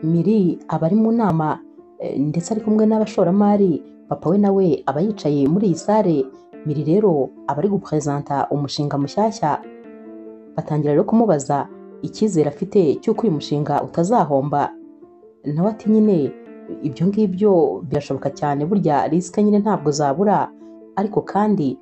Miri aba ari mu nama ndetse ari kumwe n'abashoramari, papa we nawe aba yicaye muri iyi sare. Miri rero aba ari gupresenta umushinga mushyashya. Batangira rero kumubaza icyizere afite cy'uko uyu mushinga utazahomba. Nawe ati nyine ibyo ngibyo birashoboka cyane, burya risike nyine ntabwo zabura, ariko kandi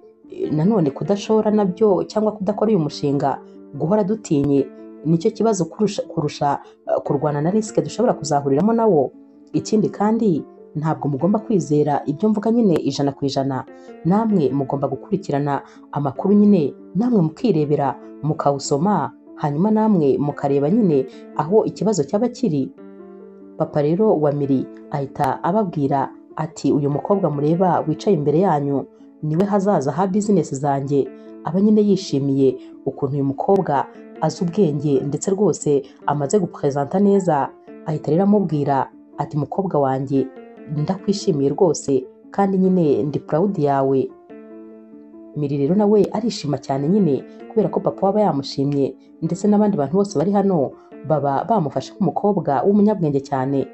nanone kudashora nabyo cyangwa kudakora uyu mushinga, guhora dutinye nicyo kibazo kurusha kurwana na risike dushobora kuzahuriramo nawo. Ikindi kandi ntabwo mugomba kwizera ibyo mvuga nyine 100%, namwe mugomba gukurikirana amakuru nyine, namwe mukirebera mukawusoma, hanyuma namwe mukareba nyine aho ikibazo cyaba kiri. Papa rero wa Miri ahita ababwira ati uyu mukobwa mureba wicaye imbere yanyu niwe hazaza ha bizinesi zanjye. Aba nyine yishimiye ukuntu uyu mukobwa azi ubwenge ndetse rwose amaze gupresenta neza. Ahita rero amubwira ati mukobwa wanjye ndakwishimiye rwose kandi nyine ndi proud yawe. Miri rero nawe arishima cyane nyine kubera ko papa waba yamushimye ndetse n'abandi bantu bose bari hano baba bamufashe nk'umukobwa w'umunyabwenge cyane.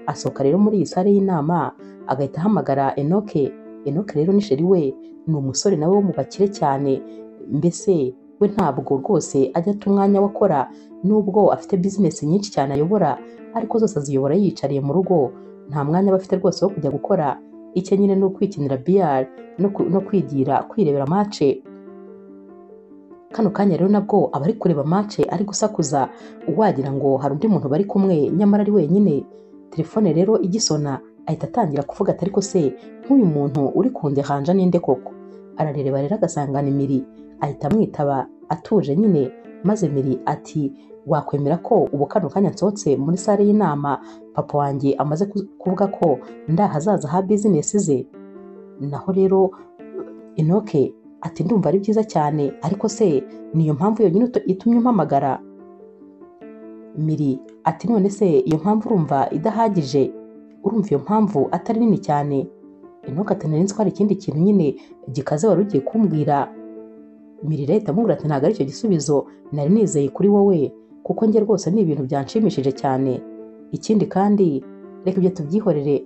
Asohoka rero muri iyi sare y'inama agahita ahamagara Enoke. Enoke rero ni sheri we, ni umusore nawe wo mu bakire cyane, mbese we ntabwo rwose ajya ata umwanya we akora, nubwo afite bizinesi nyinshi cyane ayobora, ariko zose aziyobora yiyicariye mu rugo, nta mwanya aba afite rwose wo kujya gukora. Icye nyine ni ukwikinira biyari no kwigira kwirebera mace. Kano kanya rero nabwo aba ari kureba mace ari gusakuza, wagira ngo hari undi muntu bari kumwe nyamara ari wenyine. Telefone rero igisona ahita atangira kuvuga ati ariko se nk'uyu muntu uri kundehanja ninde koko? Arareba rero agasanga ni Miri, ahita amwitaba atuje nyine. Maze Miri ati wakwemera ko ubu kano kanya nsohotse muri sare y'inama papa wanjye amaze kuvuga ko ndahazaza ha bizinesi ze? Naho rero Enoke ati ndumva ari byiza cyane, ariko se niyo mpamvu yonyine itumye umpamagara? Miri ati none se iyo mpamvu urumva idahagije? Urumva iyo mpamvu atari nini cyane? Enoke ati nari nzi ko hari ikindi kintu nyine gikaze wari ugiye kumbwira. Miri rero ahita amubwira ati ntabwo ari icyo gisubizo nari nizeye kuri wowe, kuko njye rwose ni ibintu byanshimishije cyane. Ikindi kandi reka ibyo tubyihorere,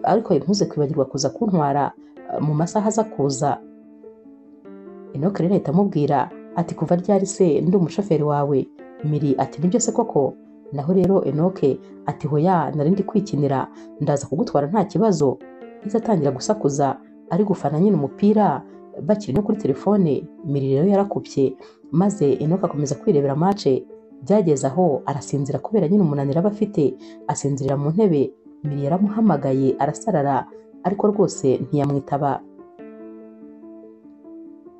ariko ntuze kwibagirwa kuza kuntwara mu masaha aza kuza. Enoke rero ahita amubwira ati kuva ryari se ndi umushoferi wawe? Miri ati nibyo se koko? Naho rero Enoke ati hoya nari ndi kwikinira, ndaza kugutwara nta kibazo. Yahise atangira gusakuza ari gufana nyine umupira bakiri no kuri telefone. Miri rero yarakupye maze Enoke akomeza kwirebera mace. Byageze aho arasinzira kubera nyine umunaniro aba afite, asinzirira mu ntebe. Miri yaramuhamagaye arasarara, ariko rwose ntiyamwitaba.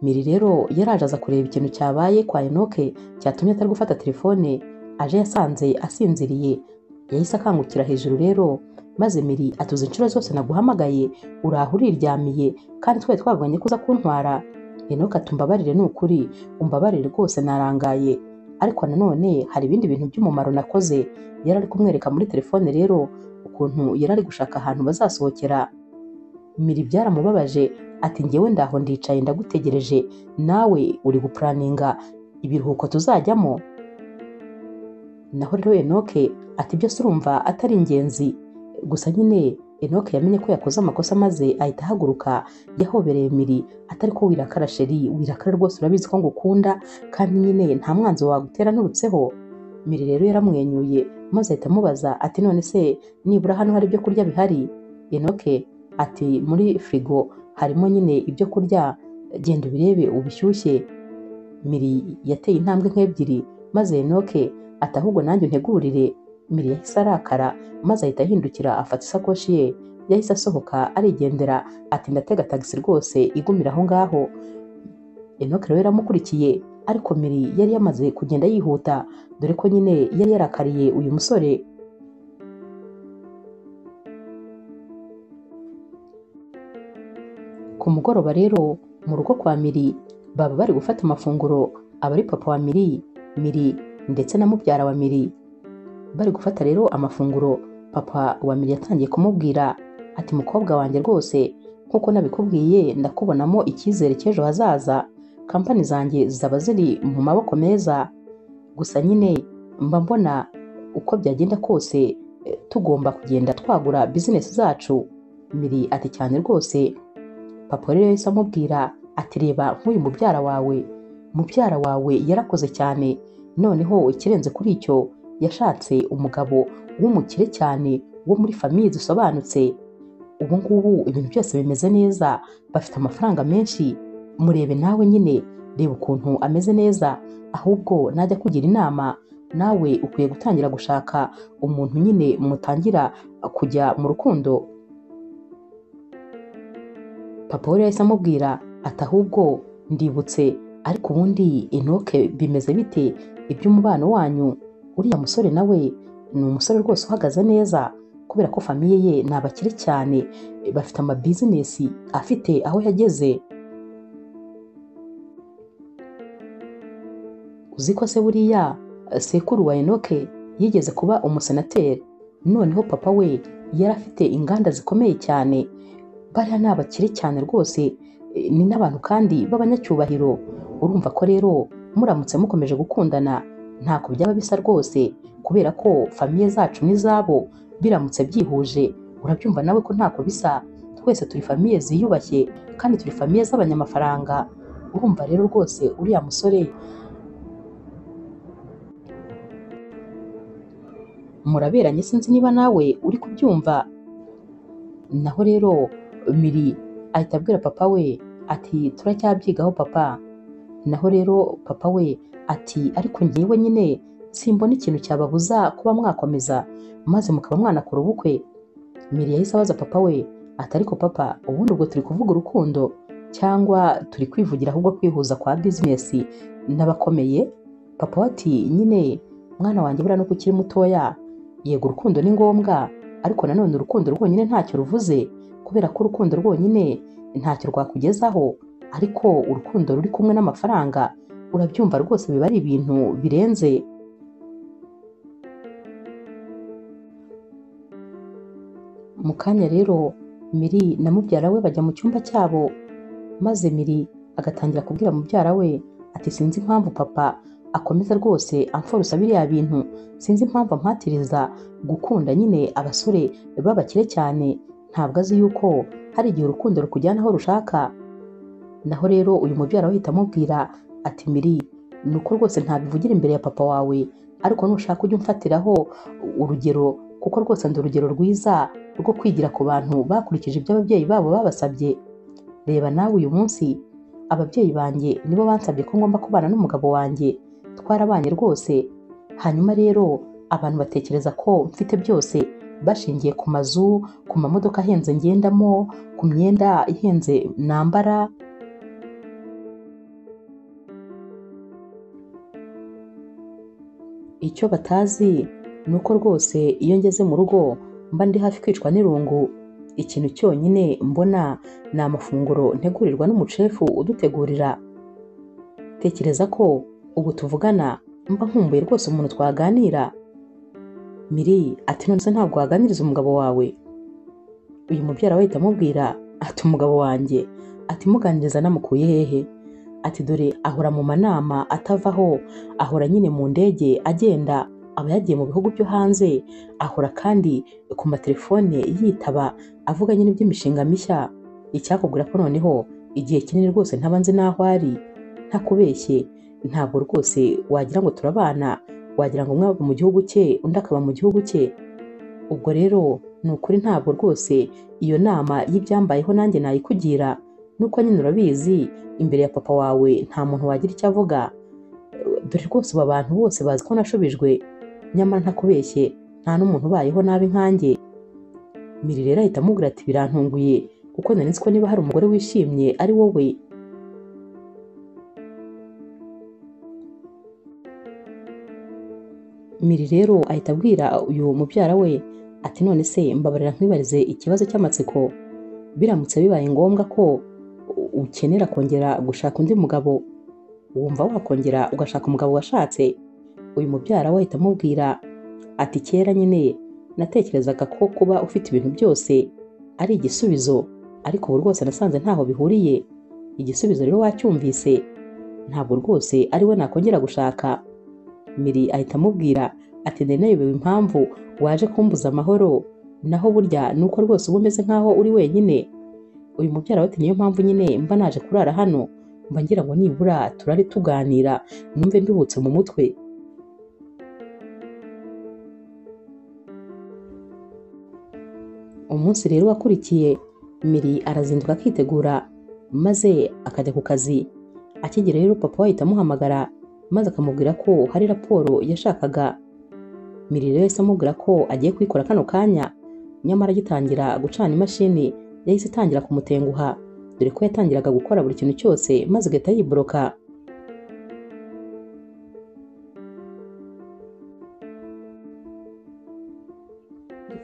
Miri rero yaraje aza kureba ikintu cyabaye kwa Enoke cyatumye atari gufata telefone. Aje yasanze asinziriye, yahise akangukira hejuru rero. Maze Miri atuze inshuro zose naguhamagaye uraho uriryamiye kandi twari twavuganye ko uza kuntwara. Enoke ati umbabarire ni ukuri, umbabarire rwose narangaye, ariko nanone hari ibindi bintu by'umumaro nakoze. Yari ari kumwereka muri telefone rero ukuntu yari ari gushaka ahantu bazasohokera. Miri byaramubabaje ati njyewe ndaho ndicaye ndagutegereje, nawe uri gupuraninga ibiruhuko tuzajyamo. Naho rero Enoke ati byose urumva atari ingenzi. Gusa nyine Enoke yamenye ko yakoze amakosa maze ahita ahaguruka yahobereye Miri atari ko wirakara sheri, wirakara rwose urabizi ko ngukunda kandi nyine nta mwanzi wagutera nturutseho. Miri rero yaramwenyuye maze ahita amubaza ati none se nibura hano hari ibyo kurya bihari? Enoke ati muri firigo harimo nyine ibyo kurya, genda ubirebe ubishyushye. Miri yateye intambwe nk'ebyiri maze Enoke ati ahubwo nanjye untegurire. Miri yahise arakara maze ahita ahindukira afata isakoshi ye, yahise asohoka arigendera ati ndatega tagisi rwose igumira aho ngaho. Enoke rero yaramukurikiye, ariko Miri yari yamaze kugenda yihuta dore ko nyine yari yarakariye uyu musore. Ku mugoroba rero mu rugo kwa Miri baba bari gufata amafunguro, aba ari papa wa Miri, Miri ndetse na mubyara wa Miri. Bari gufata rero amafunguro, papa wa Miri yatangiye kumubwira ati mukobwa wanjye rwose nkuko nabikubwiye ndakubonamo icyizere cy'ejo hazaza, kampani zanjye zaba ziri mu maboko meza. Gusa nyine mba mbona uko byagenda kose tugomba kugenda twagura bizinesi zacu. Miri ati cyane rwose. Papa rero yahise amubwira ati reba nk'uyu mubyara wawe yarakoze cyane, noneho ikirenze kuri icyo yashatse umugabo w'umukire cyane wo muri famiye zisobanutse. Ubu ngubu ibintu byose bimeze neza, bafite amafaranga menshi, murebe nawe nyine, reba ukuntu ameze neza, ahubwo najya kugira inama nawe ukwiye gutangira gushaka umuntu nyine mutangira kujya mu rukundo. Papa we yahise amubwira ati ahubwo ndibutse, ariko ubundi Enoke bimeze bite iby'umubano wanyu? Uriya musore nawe ni umusore rwose uhagaze neza, kubera ko famiye ye ni abakire cyane, bafite amabizinesi afite aho yageze. Uzi ko se buriya sekuru wa Enoke yigeze kuba umusenateri, noneho papa we yari afite inganda zikomeye cyane. Bariya ni abakire cyane rwose, ni n'abantu kandi b'abanyacyubahiro. Urumva ko rero muramutse mukomeje gukundana ntako byaba bisa rwose, kubera ko famiye zacu n'izabo biramutse byihuje, urabyumva nawe ko ntako bisa. Twese turi famiye ziyubashye kandi turi famiye z'abanyamafaranga. Urumva rero rwose uriya musore muraberanye, sinzi niba nawe uri kubyumva. Naho rero Miri ahita abwira papa we ati turacyabyigaho papa. Naho rero papa we ati ariko ngewe nyine simbona ikintu cyababuza kuba mwakomeza maze mukaba mwanakora ubukwe. Miri yahise abaza papa we ati ariko papa, ubundi ubwo turi kuvuga urukundo cyangwa turi kwivugira ahubwo kwihuza kwa bizinesi n'abakomeye? Papa we ati nyine mwana wanjye buriya nuko ukiri mutoya, yego urukundo ni ngombwa, ariko nanone urukundo rwonyine ntacyo ruvuze, kubera ko urukundo rwonyine ntacyo rwakugezaho, ariko urukundo ruri kumwe n'amafaranga urabyumva rwose biba ari ibintu birenze. Mu kanya rero Miri na mubyara we bajya mu cyumba cyabo, maze Miri agatangira kubwira mubyara we ati sinzi impamvu papa akomeza rwose amforusa biriya bintu, sinzi impamvu ampatiriza gukunda nyine abasore b'abakire cyane, ntabwo azi yuko hari igihe urukundo rukujyana aho rushaka. Naho rero uyu mubyara we ahita amubwira ati Miri, ni uko rwose ntabivugira imbere ya papa wawe, ariko nushaka ujye umfatiraho urugero, kuko rwose ndi urugero rwiza rwo kwigira ku bantu bakurikije ibyo ababyeyi babo babasabye. Reba nawe uyu munsi ababyeyi banjye nibo bansabye ko ngomba kubana n'umugabo wanjye, twarabanye rwose. Hanyuma rero abantu batekereza ko mfite byose bashingiye ku mazu, ku mamodoka ahenze ngendamo, ku myenda ihenze nambara. Icyo batazi ni uko rwose iyo ngeze mu rugo mba ndi hafi kwicwa n'irungu. Ikintu cyonyine mbona ni amafunguro ntegurirwa n'umucefu udutegurira. Tekereza ko ubu tuvugana mba nkumbuye rwose umuntu twaganira. Miri ati none se ntabwo waganiriza umugabo wawe? Uyu mubyara we ahita amubwira ati umugabo wanjye, ati muganiriza namukuye hehe? Ati dore ahora mu manama atavaho, ahora nyine mu ndege agenda, aba yagiye mu bihugu byo hanze, ahora kandi ku matelefone yitaba avuga nyine iby'imishinga mishya. Icyakubwira ko noneho igihe kinini rwose ntaba nzi n'aho ari, ntakubeshye ntabwo rwose wagira ngo turabana, wagira ngo umwe aba mu gihugu cye undi akaba mu gihugu cye. Ubwo rero ni ukuri ntabwo rwose iyo nama y'ibyambayeho nanjye nayikugira, nuko nyine urabizi imbere ya papa wawe nta muntu wagira icyo avuga. Dore rwose ubu abantu bose bazi ko nashubijwe, nyamara ntakubeshye nta n'umuntu ubayeho nabi nkanjye. Miri rero ahita amubwira ati birantunguye, kuko nari nzi ko niba hari umugore wishimye ari wowe. Miri rero ahita abwira uyu mubyara we ati none se mbabarira nkwibarize ikibazo cy'amatsiko, biramutse bibaye ngombwa ko ukenera kongera gushaka undi mugabo, wumva wakongera ugashaka umugabo washatse? Uyu mubyara we ahita amubwira ati kera nyine natekerezaga ko kuba ufite ibintu byose ari igisubizo, ariko ubu rwose nasanze ntaho bihuriye. Igisubizo rero wacyumvise, ntabwo rwose ari we nakongera gushaka. Miri ahita amubwira Ati nari nayobewe impamvu waje kumbuza amahoro, naho burya nuko rwose uba umeze nkaho uri wenyine. Uyu mubyara we ati niyo mpamvu nyine mba naje kurara hano, mba ngira ngo nibura turare tuganira numve nduhutse mu mutwe. Umunsi rero wakurikiye Miri arazinduka akitegura maze akajya ku kazi. Akigera rero papa we ahita amuhamagara maze akamubwira ko hari raporo yashakaga. Miri rero yahise amubwira ko agiye kuyikora kano kanya, nyamara agitangira gucana imashini yahise itangira kumutenguha, dore ko yatangiraga gukora buri kintu cyose maze igahita yiboroka.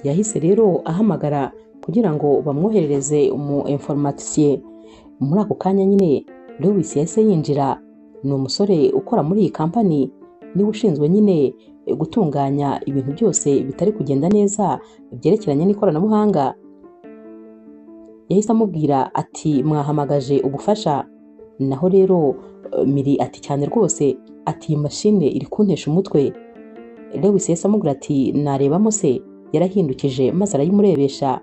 Yahise rero ahamagara kugira ngo bamwoherereze umu informatisiye. Muri ako kanya nyine Lewis yahise yinjira. Ni umusore ukora muri iyi kampani, niwe ushinzwe nyine gutunganya ibintu byose bitari kugenda neza byerekeranye n'ikoranabuhanga. Yahise amubwira ati mwahamagaje ubufasha. Naho rero Miri ati cyane rwose, ati iyi mashine iri kuntesha umutwe. Lewis yahise amubwira ati narebamo se? Yarahindukije maze arayimurebesha.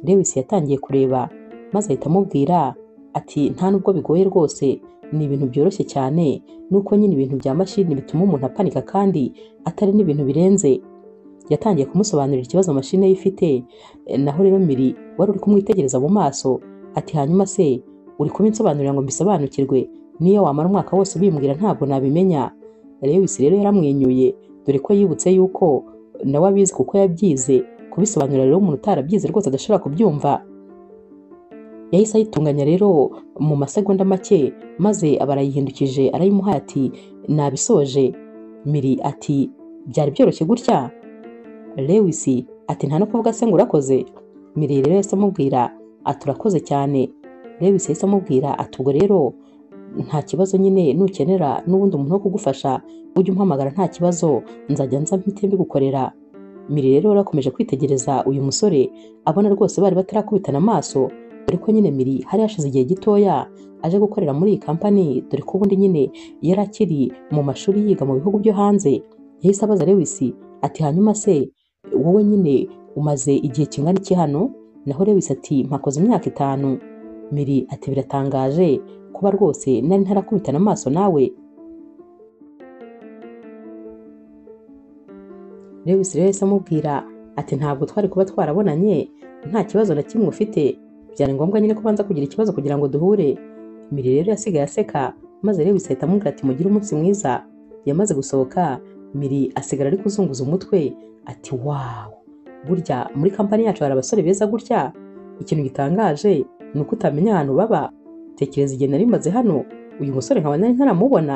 Lewis yatangiye kureba maze ahita amubwira ati nta nubwo bigoye rwose, ni ibintu byoroshye cyane, nuko nyine ibintu bya mashini bituma umuntu apanika kandi atari n'ibintu birenze. Yatangiye kumusobanurira ikibazo mashine ye ifite. Naho rero Miri wari uri kumwitegereza mu maso ati hanyuma se uri kubinsobanurira ngo mbisobanukirwe, niyo wamara umwaka wose ubimbwira ntabwo nabimenya. Lewis rero yaramwenyuye, dore ko yibutse yuko nawe abizi kuko yabyize. Kubisobanurira rero umuntu utarabyize rwose adashobora kubyumva. Yahise ayitunganya rero mu masegonda make maze aba arayihindukije arayimuhaye ati nabisoje. Miri ati byari byoroshye gutya? Lewis ati nta no kuvuga se ngo urakoze. Miri rero yahise amubwira ati urakoze cyane. Lewis yahise amubwira ati ubwo rero nta kibazo nyine, nukenera n'ubundi umuntu wo kugufasha ujye umpamagara nta kibazo, nzajya nza mpite mbigukorera. Miri rero yarakomeje kwitegereza uyu musore abona rwose bari batarakubitana amaso, dore ko nyine Miri hari hashize igihe gitoya aje gukorera muri iyi kampani, dore ko ubundi nyine yari akiri mu mashuri yiga mu bihugu byo hanze. Yahise abaza Lewis ati hanyuma se wowe nyine umaze igihe kingana iki hano? Naho Lewis ati mpakoze imyaka 5. Miri ati biratangaje kuba rwose nari ntarakubitana amaso nawe. Lewis rero yahise amubwira ati ntabwo twari kuba twarabonanye nta kibazo na kimwe ufite, byari ngombwa nyine ko banza kugira ikibazo kugira ngo duhure. Miri rero yasigaye aseka maze Lewis ahita amubwira ati mugire umunsi mwiza. Yamaze gusohoka Miri asigara ari kuzunguza umutwe ati wow, burya muri kampani yacu hari abasore beza gutya. Ikintu gitangaje ni uko utamenya ahantu baba. Tekereza igihe nari maze hano uyu musore nkaba nari ntaramubona.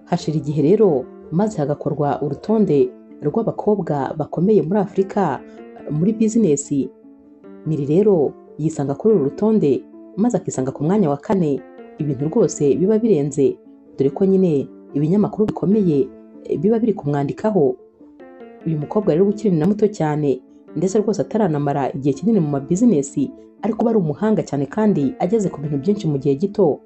Hashira igihe rero maze hagakorwa urutonde rw'abakobwa bakomeye muri Afurika muri bizinesi. Miri rero yisanga kuri uru rutonde maze akisanga ku mwanya wa 4. Ibintu rwose biba birenze, dore ko nyine ibinyamakuru bikomeye biba biri kumwandikaho. Uyu mukobwa rero ukiri na muto cyane ndetse rwose ataranamara igihe kinini mu mabizinesi, ariko bari umuhanga cyane kandi ageze ku bintu byinshi mu gihe gito.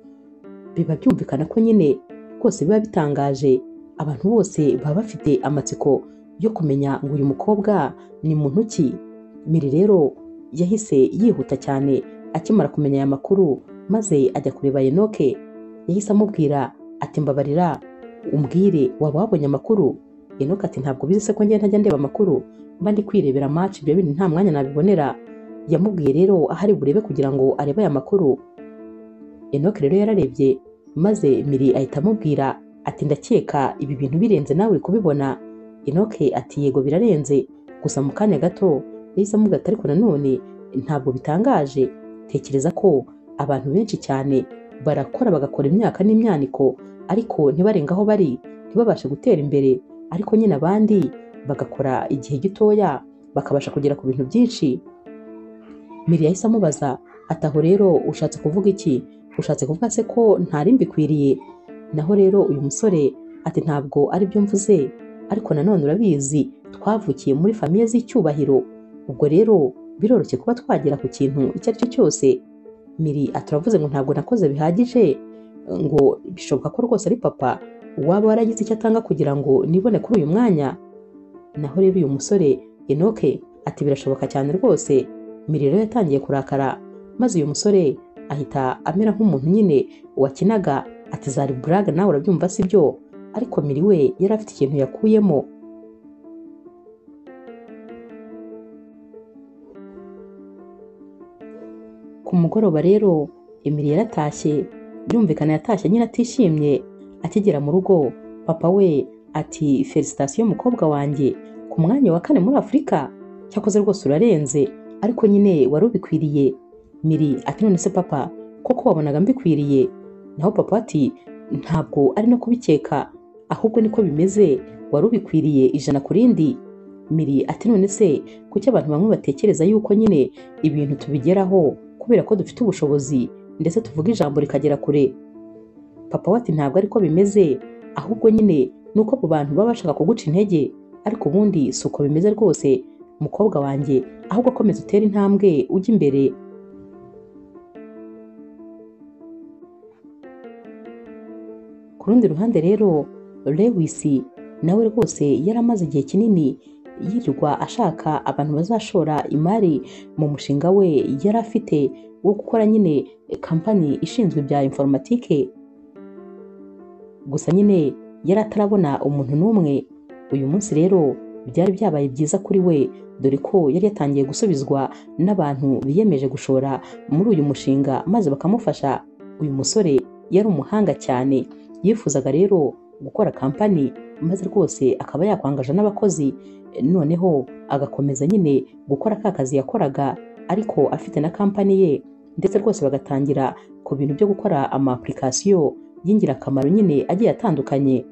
Biba byumvikana ko nyine rwose biba bitangaje, abantu bose baba bafite amatsiko yo kumenya ngo uyu mukobwa ni muntu ki. Miri rero yahise yihuta cyane akimara kumenya aya makuru maze ajya kureba Enoke. Yahise amubwira ati mbabarira umbwire waba wabonye amakuru? Enoke ati ntabwo bizi se ko njye ntajya ndeba amakuru, mba ndi kwirebera match, ibyo bintu nta mwanya nabibonera. Yamubwiye rero ahari burebe kugira ngo arebe aya makuru. Enoke rero yararebye maze Miri ahita amubwira ati ndakeka ibi bintu birenze nawe uri kubibona. Enoke ati yego birarenze, gusa mu kanya gato yahise amubwira ati ariko nanone ntabwo bitangaje, tekereza ko abantu benshi cyane barakora bagakora imyaka n'imyaniko ariko ntibarenga aho bari, ntibabashe gutera imbere, ariko nyine abandi bagakora igihe gitoya bakabasha kugera ku bintu byinshi. Miri yahise amubaza ati aho rero ushatse kuvuga iki? Ushatse kuvuga se ko ntari mbikwiriye? Naho rero uyu musore ati ntabwo ari byo mvuze, ariko nanone urabizi twavukiye muri famiye z'icyubahiro, ubwo rero biroroshye kuba twagera ku kintu icyo ari cyo cyose. Miri ati uravuze ngo ntabwo nakoze bihagije? Ngo bishoboka ko rwose ari papa waba waragize icyo atanga kugira ngo nibone kuri uyu mwanya. Naho rero uyu musore Enoke ati birashoboka cyane rwose. Miri rero yatangiye kurakara, maze uyu musore ahita amera nk'umuntu nyine wakinaga, ati zari buraga nawe urabyumva sibyo? Ariko Miri we yari afite ikintu yakuyemo. Ku mugoroba rero Emily yaratashye, birumvikana yatashye nyine atishimye. Akigera mu rugo papa we ati felicitation mukobwa wanjye, ku mwanya wa 4 muri Afurika, cyakoze rwose urarenze, ariko nyine wari ubikwiriye. Miri ati none se papa koko wabonaga mbikwiriye? Naho papa ati ntabwo ari no kubikeka, ahubwo niko bimeze, wari ubikwiriye 100 ku rindi. Miri ati none se kuki abantu bamwe batekereza yuko nyine ibintu tubigeraho kubera ko dufite ubushobozi ndetse tuvuga ijambo rikagera kure? Papa we ati ntabwo ariko bimeze, ahubwo nyine nuko abo bantu baba bashaka kuguca intege, ariko ubundi si uko bimeze rwose mukobwa wanjye, ahubwo komeza utere intambwe ujya imbere. Ku rundi ruhande rero Lewis nawe rwose yari amaze igihe kinini yirirwa ashaka abantu bazashora imari mu mushinga we yari afite wo gukora nyine kampani ishinzwe ibya informatike. Gusa nyine yari atarabona umuntu n'umwe. Uyu munsi rero byari byabaye byiza kuri we, dore ko yari yatangiye gusubizwa n'abantu biyemeje gushora muri uyu mushinga maze bakamufasha. Uyu musore yari umuhanga cyane, yifuzaga rero gukora kampani maze rwose akaba yakwangaje n'abakozi, noneho agakomeza nyine gukora ka kazi yakoraga ariko afite na kampani ye, ndetse rwose bagatangira ku bintu byo gukora ama application y'ingirakamaro nyine agiye atandukanye.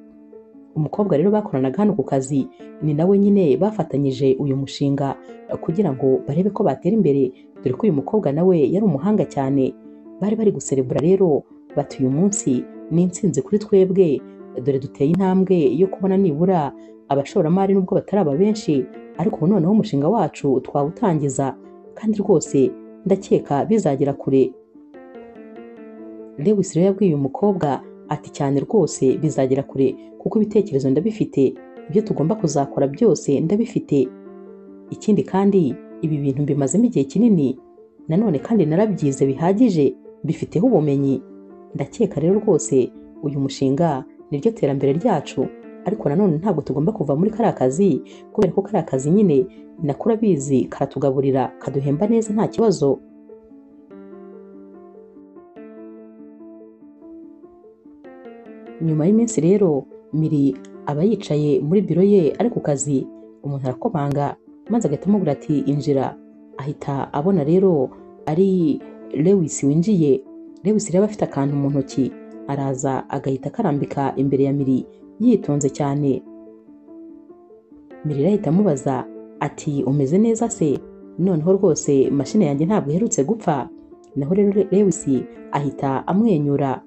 Umukobwa rero bakoranaga hano ku kazi ni nawe nyine bafatanyije uyu mushinga kugira ngo barebe ko batera imbere, dore ko uyu mukobwa nawe yari umuhanga cyane. Bari bari guserebura rero bati uyu munsi ni intsinzi kuri twebwe, dore duteye intambwe yo kubona nibura abashoramari nubwo bataraba benshi, ariko ubu noneho umushinga wacu twawutangiza kandi rwose ndakeka bizagera kure. Lewis rero yabwiye uyu mukobwa ati cyane rwose bizagera kure, kuko ibitekerezo ndabifite, ibyo tugomba kuzakora byose ndabifite. Ikindi kandi ibi bintu mbimazemo igihe kinini, nanone kandi narabyize bihagije, mbifiteho ubumenyi. Ndakeka rero rwose uyu mushinga niryo terambere ryacu, ariko nanone ntabwo tugomba kuva muri kariya kazi, kubera ko kariya kazi nyine nakura bizi karatugaburira, kaduhemba neza nta kibazo. Nyuma y'iminsi rero Miri aba yicaye muri biro ye ari ku kazi, umuntu arakomanga maze agahita amubwira ati injira. Ahita abona rero ari Lewis winjiye. Lewis rero afite akantu mu ntoki, araza agahita akarambika imbere ya Miri yitonze cyane. Miri ahita amubaza ati umeze neza se? Noneho rwose mashine yanjye ntabwo iherutse gupfa. Naho rero Lewis ahita amwenyura,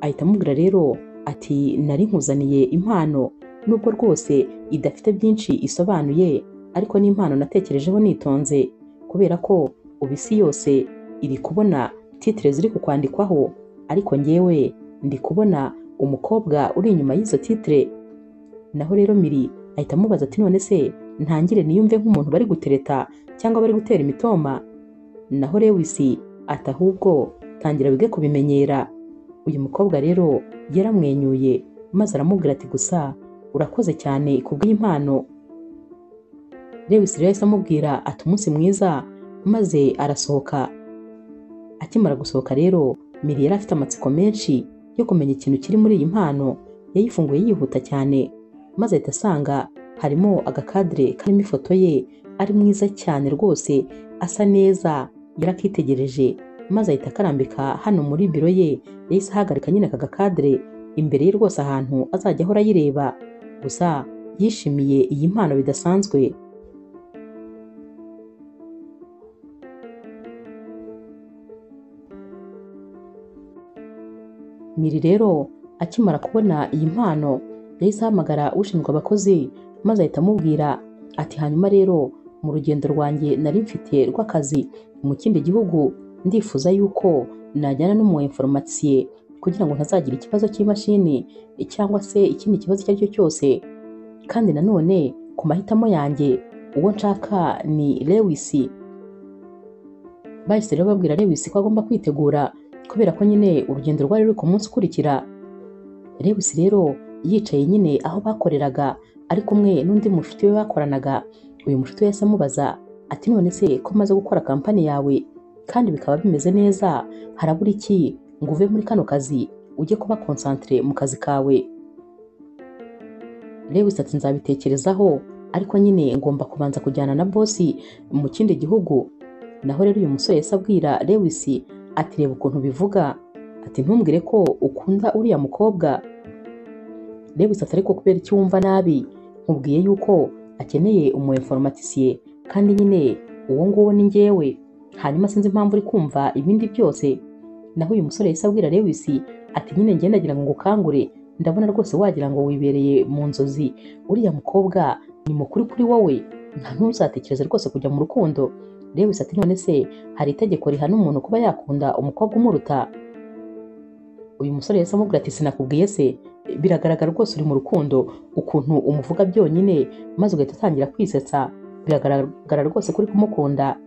ahita amubwira rero ati nari nkuzaniye impano, nubwo rwose idafite byinshi isobanuye, ariko ni impano natekerejeho nitonze, kubera ko ubu isi yose iri kubona titre ziri kukwandikwaho, ariko njyewe ndi kubona umukobwa uri inyuma y'izo titre. Naho rero Miri ahita amubaza ati none se ntangire niyumve nk'umuntu bari gutereta cyangwa bari gutera imitoma? Naho Lewis ati ahubwo tangira wige kubimenyera. Uyu mukobwa rero yaramwenyuye maze aramubwira ati gusa urakoze cyane kubw'impano. Lewis rero yahise amubwira ati umunsi mwiza, maze arasohoka. Akimara gusohoka rero Miri yari afite amatsiko menshi yo kumenya ikintu kiri muri iyi mpano. Yayifunguye yihuta cyane maze ahita asanga harimo agakadire karimo ifoto ye, ari mwiza cyane rwose, asa neza. Yarakitegereje maze ahita akarambika hano muri biro ye. Yahise ahagarika nyine aka gakadire imbere ye rwose, ahantu azajya ahora ayireba. Gusa yishimiye iyi mpano bidasanzwe. Miri rero akimara kubona iyi mpano yahise ahamagara ushinzwe abakozi maze ahita amubwira ati hanyuma rero mu rugendo rwanjye nari mfite rw'akazi mu kindi gihugu, ndifuza yuko najyana n'umu informatisiye kugira ngo ntazagira ikibazo cy'imashini cyangwa se ikindi kibazo icyo ari cyo cyose. Kandi nanone ku mahitamo yanjye uwo nshaka ni Lewis. Bahise rero babwira Lewis ko agomba kwitegura kubera ko nyine urugendo rwari ruri ku munsi ukurikira. Lewis rero yicaye nyine aho bakoreraga ari kumwe n'undi mushuti we bakoranaga. Uyu mushuti we yahise amubaza ati none se ko maze gukora kampani yawe kandi bikaba bimeze neza, harabura iki ngo uve muri kano kazi ujye kuba concentré mu kazi kawe? Lewis ati nzabitekerezaho, ariko nyine ngomba kubanza kujyana na bosi mu kindi gihugu. Naho rero uyu musore yahise abwira Lewis ati reba ukuntu bivuga, ati ntumbwire ko ukunda uriya mukobwa. Lewis ati ariko kubera iki wumva nabi, nkubwiye yuko akeneye umu informaticien kandi nyine uwo nguwo ni njyewe, hanyuma sinzi impamvu uri kumva ibindi byose. Naho uyu musore yahise abwira Lewis ati nyine njye ndagira ngo ngukangure, ndabona rwose wagira ngo wibereye mu nzozi, uriya mukobwa ni mukuru kuri wowe, nta ntuzatekereze rwose kujya mu rukundo. Lewis ati none se hari itegeko rihana umuntu kuba yakunda umukobwa umuruta? Uyu musore yahise amubwira ati sinakubwiye se, biragaragara rwose uri mu rukundo ukuntu umuvuga byonyine maze ugahita utangira kwisetsa, biragaragara rwose ko uri kumukunda.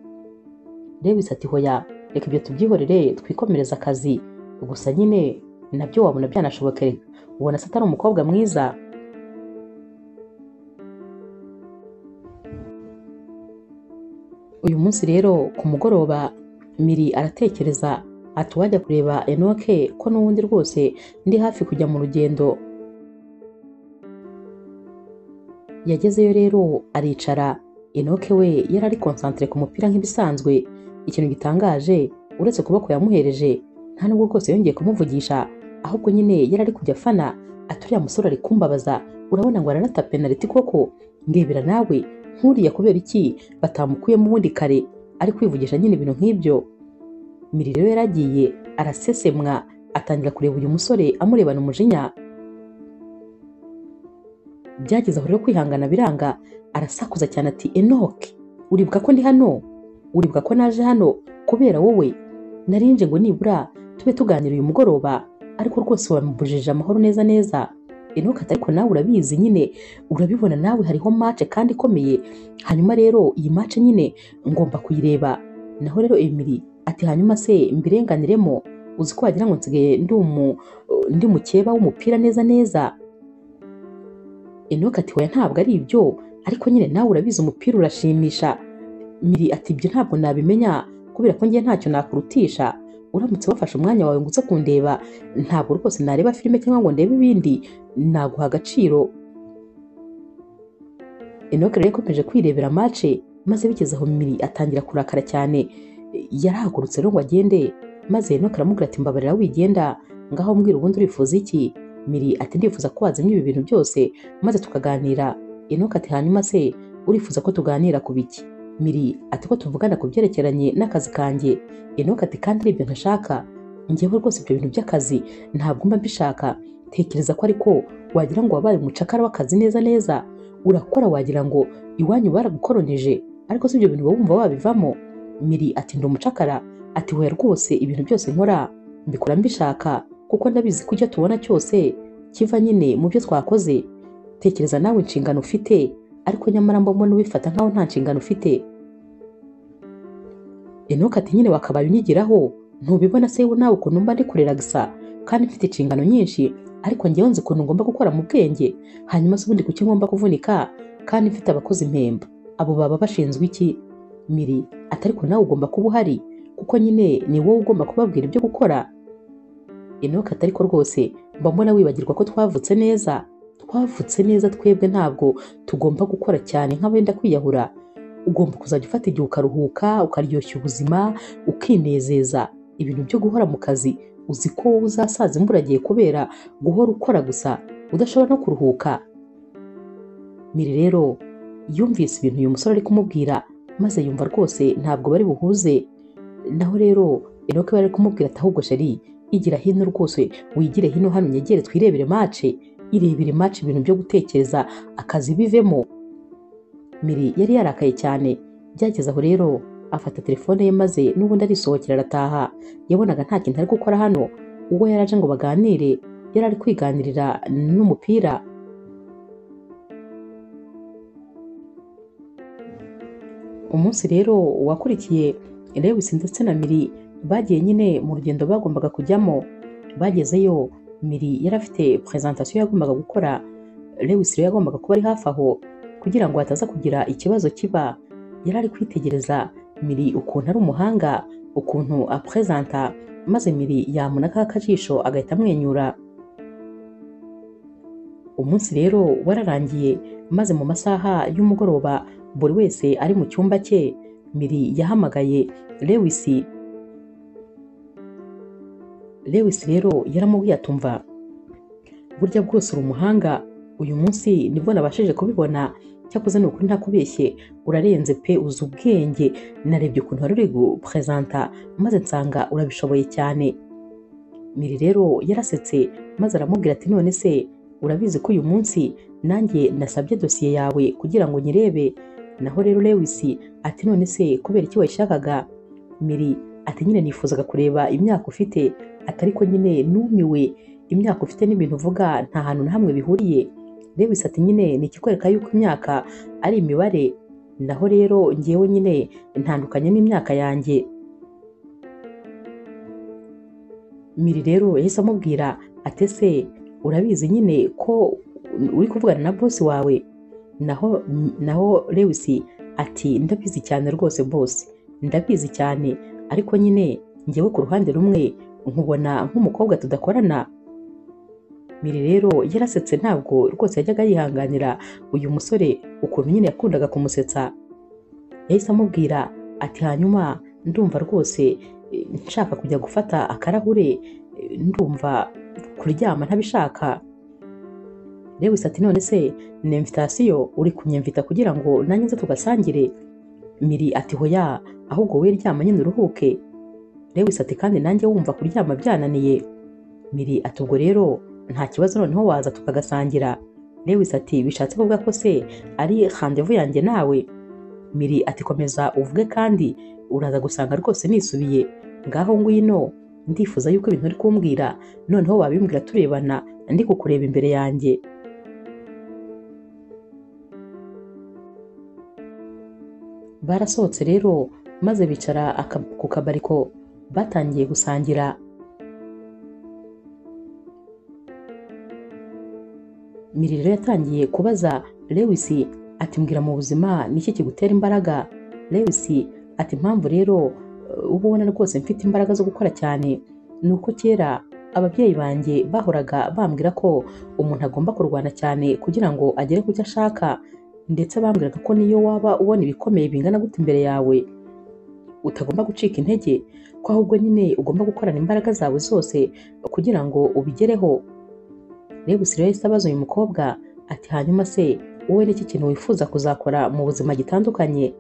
Lewis ati hoya reka ibyo tubyihorere twikomereze akazi, gusa nyine nabyo wabona byanashoboka, ubona se atari umukobwa mwiza. Uyu munsi rero ku mugoroba Miri aratekereza ati wajya kureba Enoke ko n'ubundi rwose ndi hafi kujya mu rugendo. Yagezeyo rero aricara. Enoke we yari ari concentré ku mupira nk'ibisanzwe. Ikintu gitangaje uretse kuboko yamuhereje nta nubwo rwose yongeye kumuvugisha, ahubwo nyine yari ari kujya afana ati uriya musore ari kumbabaza, urabona ngo ararata penaliti koko, ndebera nawe nkuriya kubera iki batamukuyemo ubundi kare, ari kwivugisha nyine ibintu nk'ibyo. Miri rero yaragiye arasesemwa atangira kureba uyu musore amurebana umujinya. Byageze aho rero kwihangana biranga, arasakuza cyane ati Enoke uribuka ko ndi hano, uribuka ko naje hano kubera wowe, narinje ngo nibura tube tuganira uyu mugoroba, ariko rwose wamubujije amahoro neza neza. Enoke ati ariko nawe urabizi nyine, urabibona nawe hariho match kandi ikomeye, hanyuma rero iyi match nyine ngomba kuyireba. Naho rero Emily ati hanyuma se mbirenganiremo, uzi ko wagira ngo nsigaye ndi mukeba w'umupira neza neza. Enoke ati hoya ntabwo ari ibyo, ariko nyine nawe urabizi umupira urashimisha. Miri ati ibyo ntabwo nabimenya kubera ko njye ntacyo nakurutisha, uramutse wafashe umwanya wawe ngo uze kundeba ntabwo rwose nareba filime cyangwa ngo ndebe ibindi, naguha agaciro. Enoke rero yakomeje kwirebera match, maze bigeze aho Miri atangira kurakara cyane. Yarahagurutse rero ngo agende, maze Enoke aramubwira ati mbabarira wigenda, ngaho mbwira ubundi urifuza iki? Miri ati ndifuza ko wazimya ibi bintu byose maze tukaganira. Enoke ati hanyuma se urifuza ko tuganira ku biki? Miri ati ko tuvugana ku byerekeranye n'akazi kanjye. Enoke ati kandi ari ibyo ntashaka, njyewe rwose ibyo bintu by'akazi ntabwo mba mbishaka, tekereza ko ariko wagira ngo wabaye umucakara w'akazi neza neza, urakora wagira ngo iwanyu baragukoronije, ariko si ibyo bintu wumva wabivamo. Miri ati ndi umucakara? Ati hoya rwose ibintu byose nkora mbikora mbishaka, kuko ndabizi ko icyo tubona cyose kiva nyine mu byo twakoze. Tekereza nawe inshingano ufite, ariko nyamara mbona ubifata nkaho nta nshingano ufite. Enoke ati nyine wakabaye unyigiraho, ntubibona se nawe ukuntu mba ndi kurelagisa kandi mfite inshingano nyinshi, ariko njyewe nzi ukuntu ngomba gukora mu bwenge, hanyuma se ubundi kuki ngomba kuvunika kandi mfite abakozi impemba, abo baba bashinzwe iki? Miri ati ariko nawe ugomba kuba uhari kuko nyine ni wowe ugomba kubabwira ibyo gukora. Enoke ati ariko rwose mba mbona wibagirwa ko twavutse neza, twavutse neza twebwe ntabwo tugomba gukora cyane nk'abenda kwiyahura, ugomba kuzajya ufata igihe ukaruhuka, ukaryoshya ubuzima, ukinezeza. Ibintu byo guhora mu kazi uzi ko wowe uzasaza imburagihe kubera guhora ukora gusa udashobora no kuruhuka. Miri rero yumvise ibintu uyu musore ari kumubwira maze yumva rwose ntabwo bari buhuze. Naho rero Enoke bari kumubwira ati ahubwo sheri igira hino rwose, wigire hino hano unyegere twirebere match, irebere match, ibintu byo gutekereza akazi bivemo. Miri yari yarakaye cyane. Byageze aho rero afata telefone ye maze n'ubundi arisohokera arataha. Yabonaga nta kintu ari gukora hano, Ubwo yaraje ngo baganire, yari ari kwiganirira n'umupira. Umunsi rero wakurikiye, Lewis ndetse na Miri bagiye nyine mu rugendo bagombaga kujyamo. Bagezeyo, Miri yari afite presentation yagombaga gukora. Lewis rero yagombaga kuba ari hafi aho kugira ngo hataza kugira ikibazo kiba. Yari ari kwitegereza Miri ukuntu ari umuhanga, ukuntu apresenta, maze Miri yamuna ka kajisho agahita amwenyura. Umunsi rero wararangiye, maze mu masaha y'umugoroba buri wese ari mu cyumba cye, Miri yahamagaye Lewis. Lewis rero yaramubwiye atumva, burya bwose uri umuhanga, uyu munsi nibwo nabashije kubibona, cyakoze ni ukuri ntakubeshye, urarenze pe, uzi ubwenge, narebye ukuntu wari uri gupresenta maze nsanga urabishoboye cyane. Miri rero yarasetse maze aramubwira ati none se urabizi ko uyu munsi nanjye nasabye dosiye yawe kugira ngo nyirebe. Naho rero Lewis ati none se kubera iki wayishakaga? Miri ati nyine nifuzaga kureba imyaka ufite, ati ariko nyine numiwe, imyaka ufite n'ibintu uvuga nta hantu na hamwe bihuriye. Lewis ati nyine ni ikikwereka yuko imyaka ari imibare, naho rero ngewe nyine ntandukanye n'imyaka yanjye. Miri rero yahise amubwira ati ese urabizi nyine ko uri kuvugana na boss wawe? Naho Lewis ati ndabizi cyane rwose boss, ndabizi cyane, ariko nyine ngewe ku ruhande rumwe nkubona nk'umukobwa tudakorana. Miri rero yarasetse, ntabwo rwose yajyaga yihanganira uyu musore ukuntu nyine yakundaga kumusetsa. Yahise amubwira ati hanyuma ndumva rwose nshaka kujya gufata akarahure, ndumva kuryama ntabishaka. Lewis ati none se ni invitation uri kunyemvita kugira ngo nanjye nze tugasangire? Miri ati hoya, ahubwo we ryama nyine uruhuke. Lewis ati kandi nanjye wumva kuryama byananiye. Miri ati ubwo rero nta kibazo, noneho waza tukagasangira. Lewis ati bishatse kuvuga ko se ari rendez-vous yanjye nawe? Miri ati komeza uvuge kandi uraza gusanga rwose nisubiye, ngaho ngwino, ndifuza yuko ibintu uri kumbwira noneho wabimbwira turebana, ndi kukureba imbere yanjye. Barasohotse rero maze bicara ku kabariko, batangiye gusangira. Miri rero yatangiye kubaza Lewis ati mbwira mu buzima niki kigutera imbaraga? Lewis ati impamvu rero uba ubona rwose mfite imbaraga zo gukora cyane ni uko kera ababyeyi banjye bahoraga bambwira ko umuntu agomba kurwana cyane kugira ngo agere ku cyo ashaka, ndetse bambwiraga ko niyo waba ubona ibikomeye bingana gute imbere yawe utagomba gucika intege, ko ahubwo nyine ugomba gukorana imbaraga zawe zose kugira ngo ubigereho. Lewis rero yahise abaza uyu mukobwa ati hanyuma se wowe niki kintu wifuza kuzakora mu buzima gitandukanye?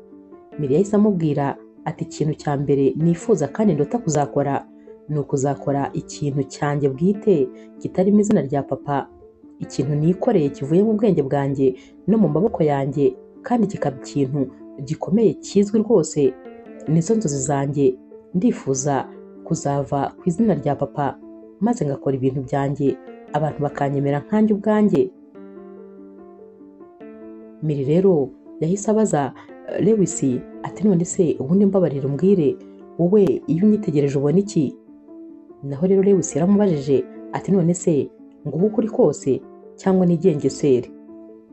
Miri yahise amubwira ati ikintu cya mbere nifuza kandi ndota kuzakora ni ukuzakora ikintu cyanjye bwite kitarimo izina rya papa, ikintu nikoreye kivuye mu bwenge bwanjye no mu maboko yanjye, kandi kikaba ikintu gikomeye kizwi rwose. Nizo nzozi zanjye, ndifuza kuzava ku izina rya papa maze ngakora ibintu byanjye abantu bakanyemera nkanjye ubwanjye. Miri rero yahise abaza Lewis ati none se ubundi mbabarira umbwire, wowe iyo unyitegereje ubona iki? Naho rero Lewis yaramubajije ati none se nguhe ukuri kose cyangwa nigengesere?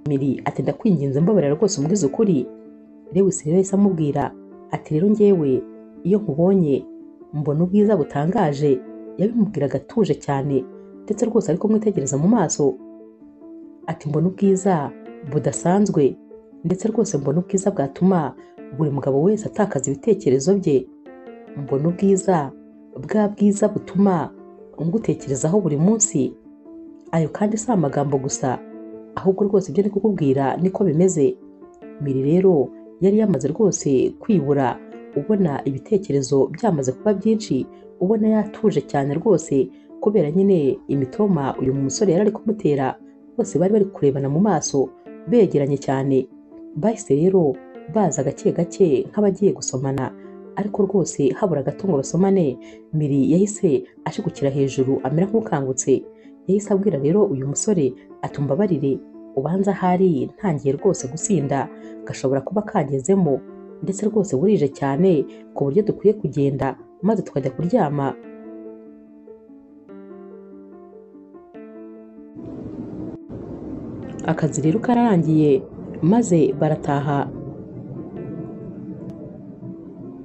Miri ati ndakwinginze mbabarira rwose umbwize ukuri. Lewis rero yahise amubwira ati rero njyewe iyo nkubonye mbona ubwiza butangaje. Yabimubwiraga atuje cyane ndetse rwose ari kumwitegereza mu maso, ati mbona ubwiza budasanzwe, ndetse rwose mbona ubwiza bwatuma buri mugabo wese atakaza ibitekerezo bye, mbona ubwiza bwa bwiza butuma ngutekerezaho buri munsi. Ayo kandi si amagambo gusa, ahubwo rwose ibyo ndi kukubwira niko bimeze. Miri rero yari yamaze rwose kwibura, ubona ibitekerezo byamaze kuba byinshi, ubona yatuje cyane rwose kubera nyine imitoma uyu musore yari ari kumutera. Bose bari bari kurebana mu maso begeranye cyane. Bahise rero baza gake gake nk'abagiye gusomana, Ariko rwose habura gato ngo basomane, Miri yahise ashigukira hejuru amera nk'ukangutse. Yahise abwira rero uyu musore atumbabarire, ubanza ahari ntangiye rwose gusinda, gashobora kuba kagezemo, ndetse rwose burije cyane ku buryo dukwiye kugenda maze tukajya kuryama. Akazi rero kararangiye maze barataha.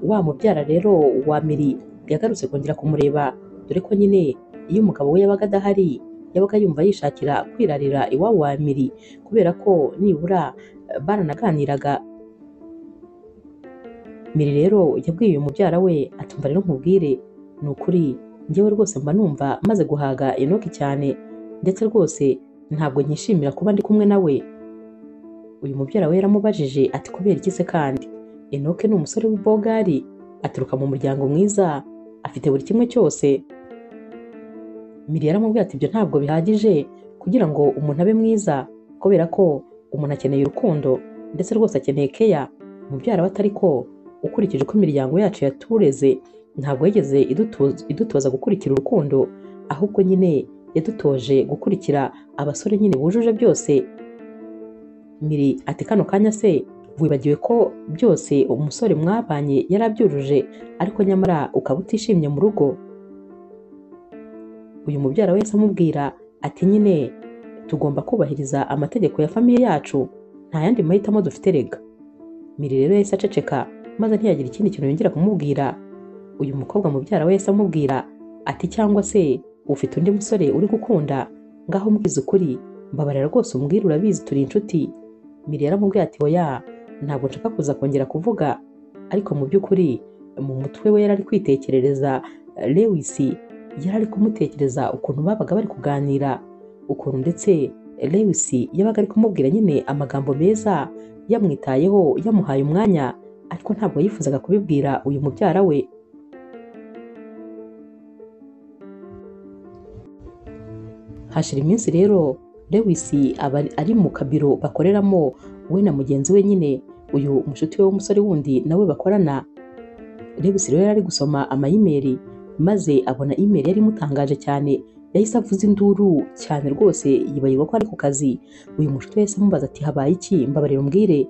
Wa mubyara rero wa Miri yagarutse kongera kumureba, dore ko nyine iyo umugabo we yabaga adahari yabaga yumva yishakira kwirarira iwabo wa Miri, kubera ko nibura baranaganiraga. Miri rero yabwiye uyu mubyara we atumva rero nkubwire, ni ukuri njyewe rwose mba numva maze guhaga Enoki cyane, ndetse rwose ntabwo nkishimira kuba ndi kumwe nawe. Uyu mubyara we yaramubajije ati kubera iki se kandi? Enoke ni umusore w'ubogari, aturuka mu muryango mwiza, afite buri kimwe cyose. Miri yaramubwiye ati ibyo ntabwo bihagije kugira ngo umuntu abe mwiza, kubera ko umuntu akeneye urukundo, ndetse rwose akeneye keya. Mubyara we atari ko ukurikije uko imiryango yacu yatureze, ntabwo yigeze idutoza gukurikira urukundo, ahubwo nyine yadutoje gukurikira abasore nyine bujuje byose. Miri ati kano kanya se wibagiwe ko byose umusore mwabanye yarabyujuje, ariko nyamara ukaba utishimye mu rugo? Uyu mubyara wese amubwira ati nyine tugomba kubahiriza amategeko ya famiye yacu, nta yandi mahitamo dufite rega. Miri rero yahise aceceka maze ntiyagira ikindi kintu yongera kumubwira. Uyu mukobwa mubyara we yahise amubwira ati cyangwa se ufite undi musore uri gukunda, ngaho mbwiza ukuri, mbabarira rwose umbwire, urabizi turi inshuti. Miri yaramubwiye ati oya, ntabwo nshaka kuza kongera kuvuga. Ariko mu by'ukuri mu mutwe we yari ari kwitekerereza Lewis, yari ari kumutekereza ukuntu babaga bari kuganira, ukuntu ndetse Lewis yabaga ari kumubwira nyine amagambo meza, yamwitayeho, yamuhaye umwanya, ariko ntabwo yifuzaga kubibwira uyu mubyara we. Hashira iminsi rero Lewis aba ari mu kabiro bakoreramo we na mugenzi we nyine, uyu mushuti we w'umusore wundi nawe bakorana. Lewis rero yari ari gusoma amayimeri, maze abona imeri yari imutangaje cyane, yahise avuza induru cyane rwose yibagirwa ko ari ku kazi. Uyu mushuti we yahise amubaza ati habaye iki, mbabarira umbwire.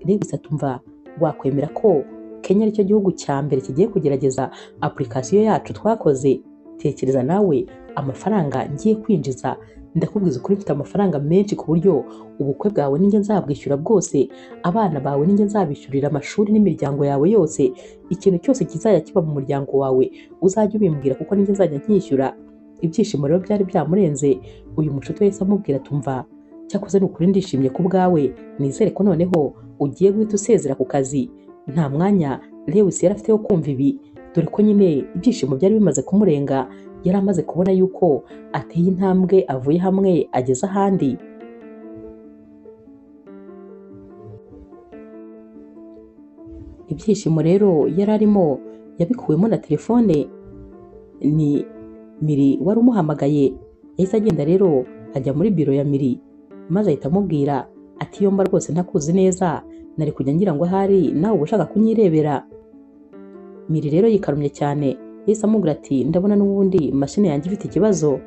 Lewis atumva wakwemera ko Kenya aricyo gihugu cya mbere kigiye kugerageza application yacu twakoze? Tekereza nawe amafaranga ngiye kwinjiza, ndakubwiza ukuri mfite amafaranga menshi ku buryo ubukwe bwawe ninjye nzabwishyura bwose, abana bawe ninjye nzabishyurira amashuri n'imiryango yawe yose, ikintu cyose kizajya kiba mu muryango wawe uzajya ubimbwira kuko ninjye nzajya nkishyura. Ibyishimo rero byari byamurenze. Uyu mushuti wese amubwira tumva cyakoze ni ukuri ndishimye ku bwawe, nizere ko noneho ugiye guhita usezera ku kazi. Nta mwanya Lewis yari afite wo kumva ibi, dore ko nyine ibyishimo byari bimaze kumurenga, yari amaze kubona yuko ateye intambwe avuye hamwe ageze ahandi. Ibyishimo rero yari arimo yabikuwemo na telefone, ni Miri wari umuhamagaye. Yahise agenda rero ajya muri biro ya Miri, maze ahita amubwira ati yomba rwose ntakuzi neza, nari kujya ngira ngo ahari nawe uba ushaka kunyirebera. Miri rero yikarumye cyane, yahise amubwira ati ndabona n'ubundi mashini yanjye ifite ikibazo.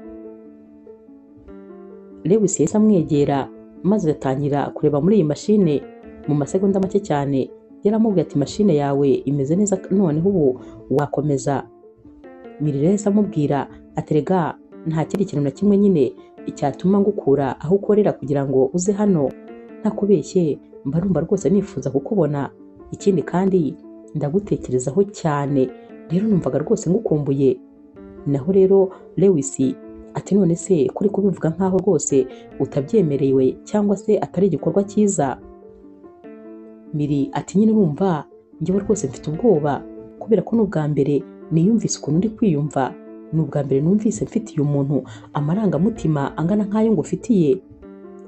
Lewis yahise amwegera maze atangira kureba muri iyi mashine. Mu masegonda make cyane yaramubwiye ati mashine yawe imeze neza, noneho ubu wakomeza. Miri rero yahise amubwira ati rega nta kindi kintu na kimwe nyine icyatuma ngukura aho ukorera kugira ngo uze hano, ntakubeshye mba numva rwose nifuza kukubona, ikindi kandi ndagutekerezaho cyane, rero numvaga rwose ngukumbuye. Naho rero Lewis ati none se kuri kubivuga nkaho rwose utabyemerewe cyangwa se atari igikorwa cyiza? Miri ati nyine urumva njyewe rwose mfite ubwoba, kubera ko n'ubwa mbere niyumvise ukuntu ndi kwiyumva, ni ubwa mbere numvise mfitiye umuntu amarangamutima angana nk'ayo ngufitiye.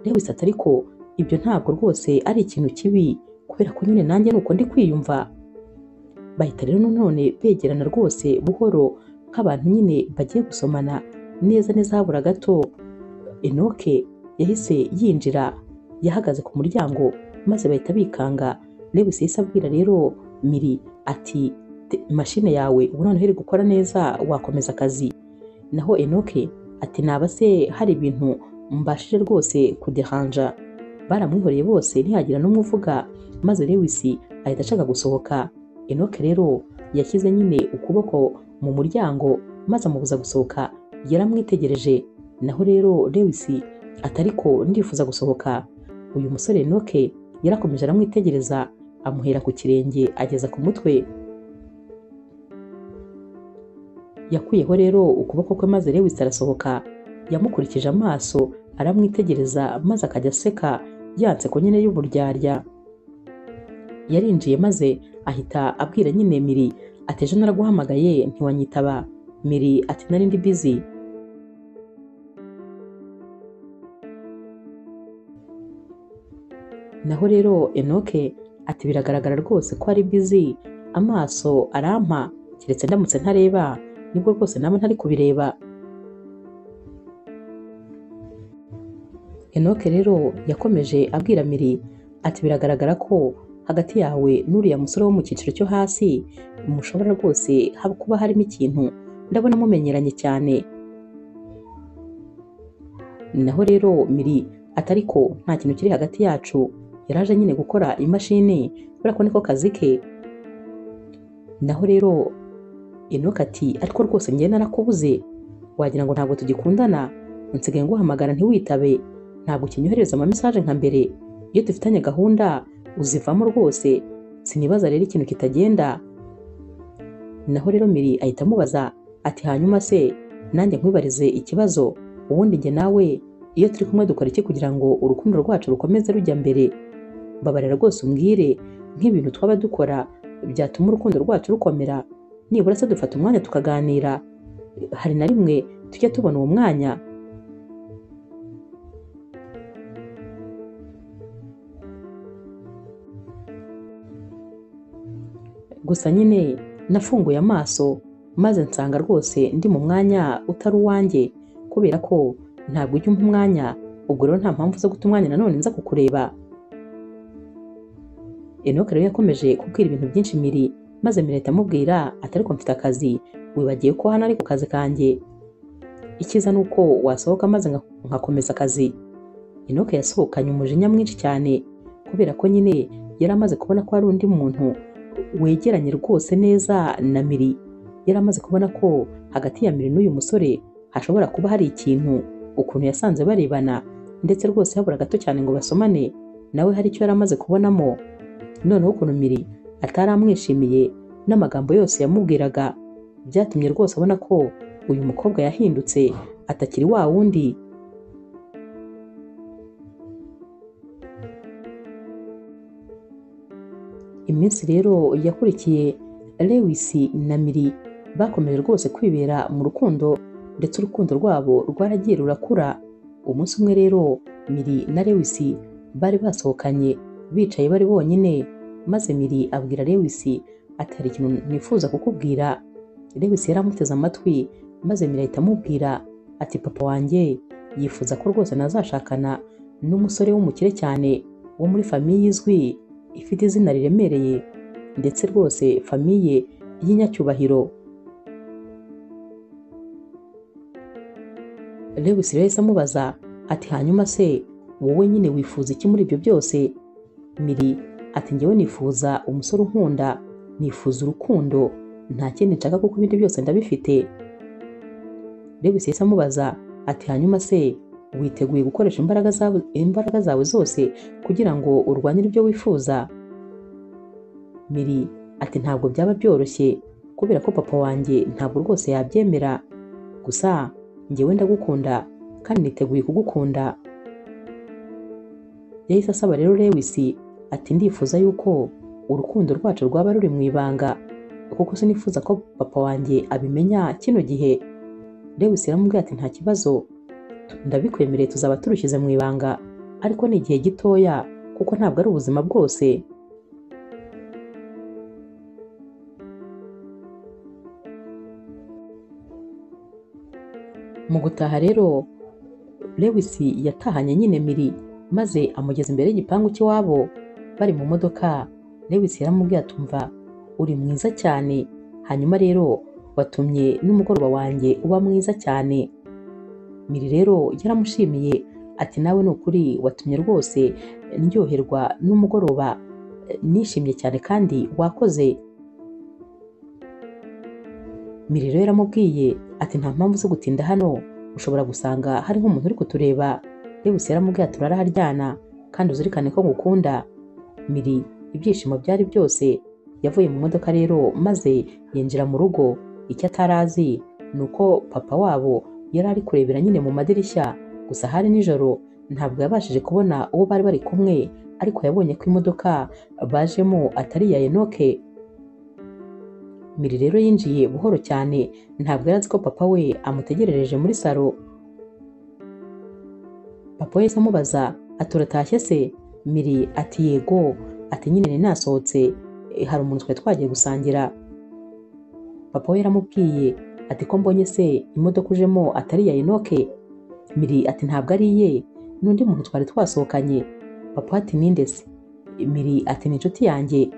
Lewis ati ariko ibyo ntabwo rwose ari ikintu kibi, kubera ko nyine nanjye nuko ndi kwiyumva. Bahita rero none begerana rwose buhoro nk'abantu nyine bagiye gusomana neza neza. Habura gato Enoke yahise yinjira, yahagaze ku muryango maze bahita bikanga. Lewis yahise abwira rero Miri ati Mashine yawe ubu noneho iri gukora neza, wakomeza akazi. Naho Enoke ati naba se hari ibintu mbashije rwose kuderanja. Baramwihoreye bose ntihagira n'umwe uvuga, maze Lewis ahita ashaka gusohoka. Enoke rero yashyize nyine ukuboko mu muryango maze amubuza gusohoka, yaramwitegereje. Naho rero Lewis ati ariko ndifuza gusohoka. Uyu musore Enoke yarakomeje aramwitegereza, amuhera ku kirenge ageza ku mutwe. Yakuyeho rero ukuboko kwe maze Lewis arasohoka. Yamukurikije amaso aramwitegereza maze akajya aseka yanse ko nyine y'uburyarya. Yarinjiye maze ahita abwira nyine Miri ati ejo naraguhamagaye ntiwanyitaba. Miri ati nari ndi busy. Naho rero Enoke ati biragaragara rwose ko ari busy, amaso arampa keretse ndamutse ntareba nibwo rwose naba ntari kubireba. Enoke rero yakomeje abwira Miri ati biragaragara ko hagati yawe n'uriya musore wo mu cyiciro cyo hasi mushobora rwose kuba harimo ikintu, ndabona mumenyeranye cyane. Naho rero Miri ati ariko nta kintu kiri hagati yacu, yaraje nyine gukora imashini kubera ko niko kazi ke. Naho rero Enoke ati ariko rwose njye narakubuze, wagira ngo ntabwo tugikundana, nsigaye nguhamagara ntiwitabe, ntabwo ukinyohereza ama message nka mbere, iyo dufitanye gahunda uzivamo rwose, sinibaza rero ikintu kitagenda. Naho rero Miri ahita amubaza ati hanyuma se nanjye nkwibarize ikibazo, ubundi njye nawe iyo turi kumwe dukora iki kugira ngo urukundo rwacu rukomeze rujya mbere? Mbabarira rwose umbwire nk'ibintu twaba dukora byatuma urukundo rwacu rukomera, nibura se dufata umwanya tukaganira, hari na rimwe tujya tubona uwo mwanya. Gusa nyine nafunguye amaso maze nsanga rwose ndi mu mwanya utari uwanjye, kubera ko ntabwo ujya umpa umwanya, ubwo rero nta mpamvu zo guta umwanya nanone nza kukureba. Enoke rero yakomeje kubwira ibintu byinshi Miri, maze Miri ahita amubwira ati ariko mfite akazi, wibagiwe ko hano ari ku kazi kanjye, icyiza ni uko wasohoka maze nkakomeza akazi. Enoke yasohokanye umujinya mwinshi cyane, kubera ko nyine yari amaze kubona ko hari undi muntu wegeranye rwose neza na Miri. Yari amaze kubona ko hagati ya Miri n'uyu musore hashobora kuba hari ikintu, ukuntu yasanze barebana ndetse rwose habura gato cyane ngo basomane, nawe hari icyo yari amaze kubonamo. Noneho ukuntu Miri atari amwishimiye n'amagambo yose yamubwiraga byatumye rwose abona ko uyu mukobwa yahindutse atakiri wa wundi. Iminsi rero yakurikiye Lewis na Miri bakomeje rwose kwibera mu rukundo, ndetse urukundo rwabo rwaragiye rurakura. Umunsi umwe rero Miri na Lewis bari basohokanye bicaye bari bonyine, maze Miri abwira Lewis ati hari ikintu nifuza kukubwira. Lewis yaramuteze amatwi maze Miri ahita amubwira ati papa wanjye yifuza ko rwose nazashakana n'umusore w'umukire cyane wo muri famiye izwi ifite izina riremereye, ndetse rwose famiye y'inyacyubahiro. Lewis rero yahise amubaza ati hanyuma se wowe nyine wifuza iki muri ibyo byose? Miri ati njyewe nifuza umusore unkunda, nifuza urukundo, nta kindi nshaka kuko ibindi byose ndabifite. Lewis yahise amubaza ati hanyuma se witeguye gukoresha imbaraga zawe zose kugira ngo urwanire ibyo wifuza? Miri ati ntabwo byaba byoroshye kubera ko papa wanjye ntabwo rwose yabyemera, gusa njyewe ndagukunda kandi niteguye kugukunda. Yahise asaba rero Lewis ati ndifuza yuko urukundo rwacu rwaba ruri mu ibanga, kuko sinifuza ko papa wanjye abimenya kino gihe. Lewis yaramubwiye ati nta kibazo, ndabikwemereye tuzaba turushyize mu ibanga, ariko ni igihe gitoya kuko ntabwo ari ubuzima bwose. Mu gutaha rero Lewis yatahanye nyine Miri maze amugeza imbere y'igipangu cy'iwabo. Bari mu modoka Lewis yaramubwiye atumva uri mwiza cyane, Hanyuma rero watumye n'umugoroba wanjye uba mwiza cyane. Miri rero yaramushimiye ati nawe ni ukuri watumye rwose ndyoherwa n'umugoroba, nishimye cyane kandi wakoze. Miri rero yaramubwiye ati nta mpamvu zo gutinda hano, ushobora gusanga hari nk'umuntu uri kutureba. Lewis yaramubwiye ati uraraharyana kandi uzirikane ko ngukunda. Miri ibyishimo byari byose, yavuye mu modoka rero maze yinjira mu rugo. Icyo atarazi ni uko papa wabo yari ari kurebera nyine mu madirishya, gusa hari nijoro ntabwo yabashije kubona uwo bari bari kumwe, ariko yabonye ko imodoka bajemo atari iya Enoke. Miri rero yinjiye buhoro cyane, ntabwo yari azi ko papa we amutegerereje muri salo. Papa we yahise amubaza ati uratashye se? Miri ati yego, ati nyine nari nasohotse, hari umuntu twari twagiye gusangira. Papa we yaramubwiye ati ko mbonye se imodoka ujemo atari iya Enoke? Miri ati ntabwo ari iye, n'undi muntu twari twasohokanye. Papa ati ninde se? Miri ati ni inshuti yanjye.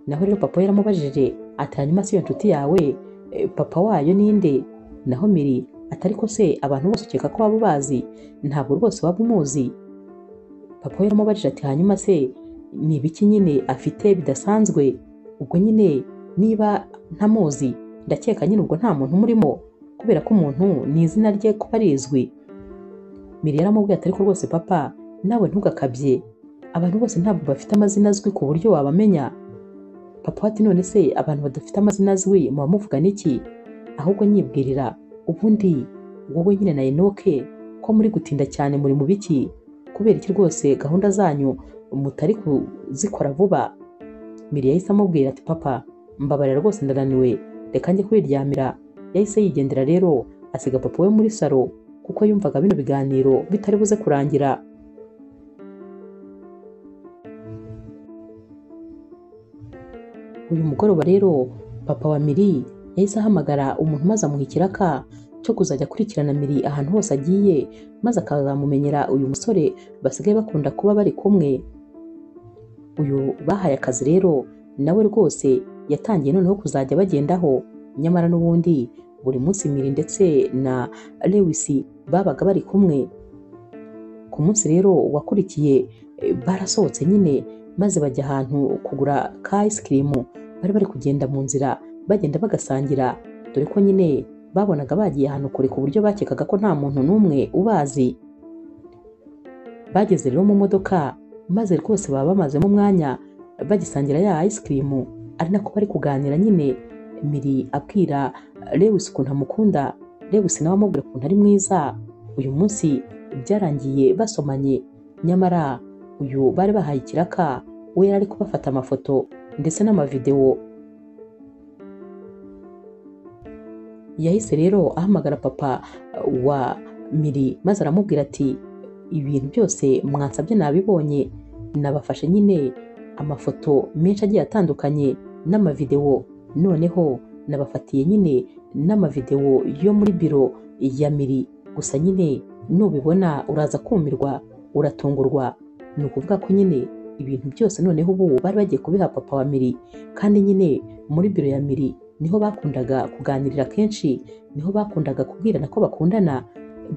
Naho rero papa we yaramubajije ati hanyuma se iyo nshuti yawe papa wayo ninde? Naho Miri ati ariko se abantu bose ukeka ko waba ubazi? Ntabwo rwose waba umuzi. Papa we yaramubajije ati hanyuma se ni ibiki nyine afite bidasanzwe? Ubwo nyine niba ntamuzi ndakeka nyine ubwo nta muntu umurimo, kubera ko umuntu ni izina rye kuba rizwi. Miri yaramubwiye ati ariko rwose papa nawe ntugakabye, abantu bose ntabwo bafite amazina azwi ku buryo wabamenya. Papa ati none se abantu badafite amazina azwi muba muvuga n'iki? Ahubwo nyibwirira, ubundi wowe nyine na Enoke ko muri gutinda cyane muri mu biki? Kubera iki rwose gahunda zanyu mutari kuzikora vuba? Miri yahise amubwira ati papa mbabarira rwose ndananiwe, reka njye kwiryamira. Yahise yigendera rero asiga papa we muri salo, kuko yumvaga bino biganiro bitari buze kurangira. Uyu mugoroba rero papa wa Miri yahise ahamagara umuntu maze amuha ikiraka cyo kuzajya akurikirana Miri ahantu hose agiye, maze akazamumenyera uyu musore basigaye bakunda kuba bari kumwe. Uyu bahaye akazi rero nawe rwose yatangiye noneho kuzajya bagendaho, nyamara n'ubundi buri munsi Miri ndetse na Lewis babaga bari kumwe. Ku munsi rero wakurikiye barasohotse nyine maze bajya ahantu kugura ka ice cream. Bari bari kugenda mu nzira bagenda bagasangira, dore ko nyine babonaga bagiye ahantu kure ku buryo bakekaga ko nta muntu n'umwe ubazi. Bageze rero mu modoka maze rwose baba bamazemo umwanya bagisangira ya ice cream, ari nako bari kuganira nyine. Miri abwira Lewis ukuntu amukunda, Lewis nawe amubwira ukuntu ari mwiza. Uyu munsi byarangiye basomanye, nyamara uyu bari bahaye ikiraka we yari ari kubafata amafoto ndetse n'amavidewo. Yahise rero ahamagara papa wa Miri maze aramubwira ati ibintu byose mwansabye nabibonye, nabafashe nyine amafoto menshi agiye atandukanye n'amavidewo, noneho nabafatiye nyine n'amavidewo yo muri biro ya Miri, gusa nyine nubibona uraza kumirwa, uratungurwa. Ni ukuvuga ko nyine ibintu byose noneho ubu bari bagiye kubiha papa wa Miri, kandi nyine muri biro ya Miri niho bakundaga kuganirira kenshi, niho bakundaga kubwirana ko bakundana,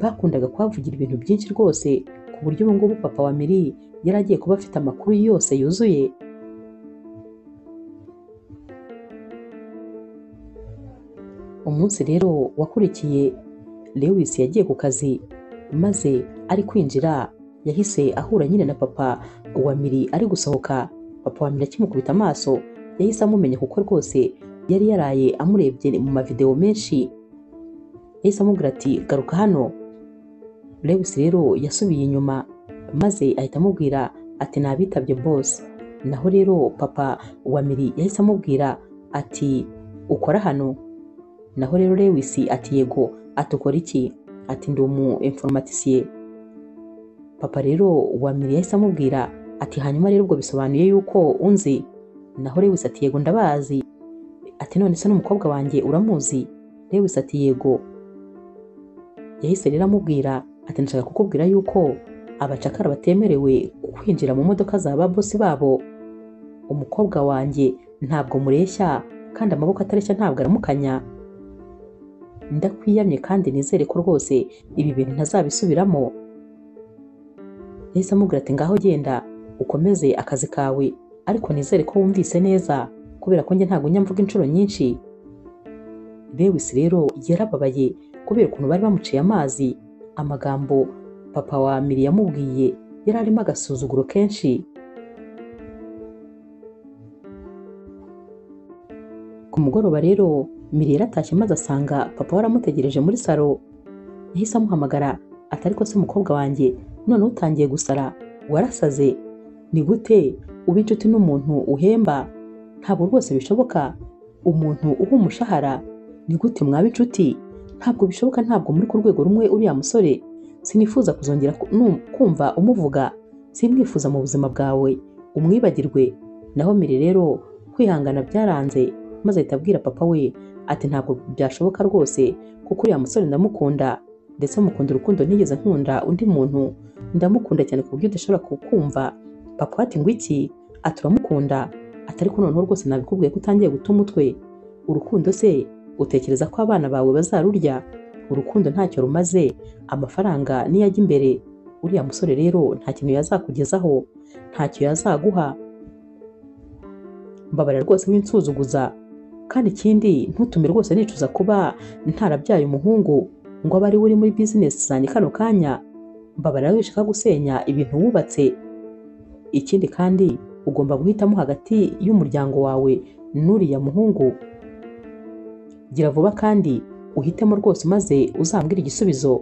bakundaga kuhavugira ibintu byinshi rwose, ku buryo ubu ngubu papa wa Miri yari agiye kuba afite amakuru yose yuzuye. Umunsi rero wakurikiye Lewis yagiye ku kazi, maze ari kwinjira yahise ahura nyine na papa wa Miri ari gusohoka. Papa wa Miri akimukubita amaso yahise amumenya, kuko rwose yari yaraye amurebye mu mavideo menshi. Yahise amubwira ati garuka hano. Lewis rero yasubiye inyuma maze ahita amubwira ati nabitabye boss. Naho rero papa wa Miri yahise amubwira ati ukora hano? Naho rero Lewis ati yego. Ati ukora iki? Ati ndi umu informaticien. Papa rero wa Miri yahise amubwira ati hanyuma rero ubwo bisobanuye yuko unzi? Naho Lewis ati yego ndabazi. Ati none se n'umukobwa wanjye uramuzi? Lewis ati yego. Yahise rero amubwira ati ndashaka kukubwira yuko abacakara batemerewe kwinjira mu modoka za ba bosi babo. Umukobwa wanjye Ntabwo mureshya kandi amaboko atareshya ntabwo aramukanya. Ndakwiyamye kandi nizere ko rwose ibi bintu ntazabisubiramo. Yahise amubwira ati ngaho genda ukomeze akazi kawe, ariko nizere ko wumvise neza kubera ko njye ntabwo njya mvuga inshuro nyinshi. Lewis rero yarababaye kubera ukuntu bari bamuciye amazi. Amagambo papa wa Miri yamubwiye yari arimo agasuzuguro kenshi. Ku mugoroba rero Miri yaratashye maze asanga papa we aramutegereje muri salo. Yahise amuhamagara ati ariko se mukobwa wanjye, none utangiye gusara, warasaze? Ni gute uba inshuti n'umuntu uhemba? Ntabwo rwose bishoboka. Umuntu uha umushahara, ni gute mwaba inshuti? Ntabwo bishoboka, ntabwo muri ku rwego rumwe uriya musore. Sinifuza kuzongera kumva umuvuga, simwifuza mu buzima bwawe, umwibagirwe. Naho Miri rero kwihangana byaranze, maze ahita abwira papa we ati ntabwo byashoboka rwose, kuko uriya musore ndamukunda, ndetse mukunda urukundo ntigeze nkunda undi muntu, ndamukunda cyane ku buryo udashobora kukumva. Papa ati ngo iki? Ati uramukunda? Ati ariko noneho rwose nabikubwiye ko utangiye guta umutwe. Urukundo se utekereza ko abana bawe bazarurya? Urukundo ntacyo rumaze, amafaranga niyo ajya imbere. Uriya musore rero nta kintu yazakugezaho, ntacyo yazaguha. Mbabarira rwose winsuzuguza. Kandi ikindi ntutume rwose nicuza kuba ntarabyaye umuhungu ngo abe ari we uri muri bizinesi zanjye kano kanya. Mbabarira wishaka gusenya ibintu wubatse. Ikindi kandi ugomba guhitamo hagati y'umuryango wawe n'uriya muhungu. Gira vuba kandi uhitemo rwose maze uzambwire igisubizo.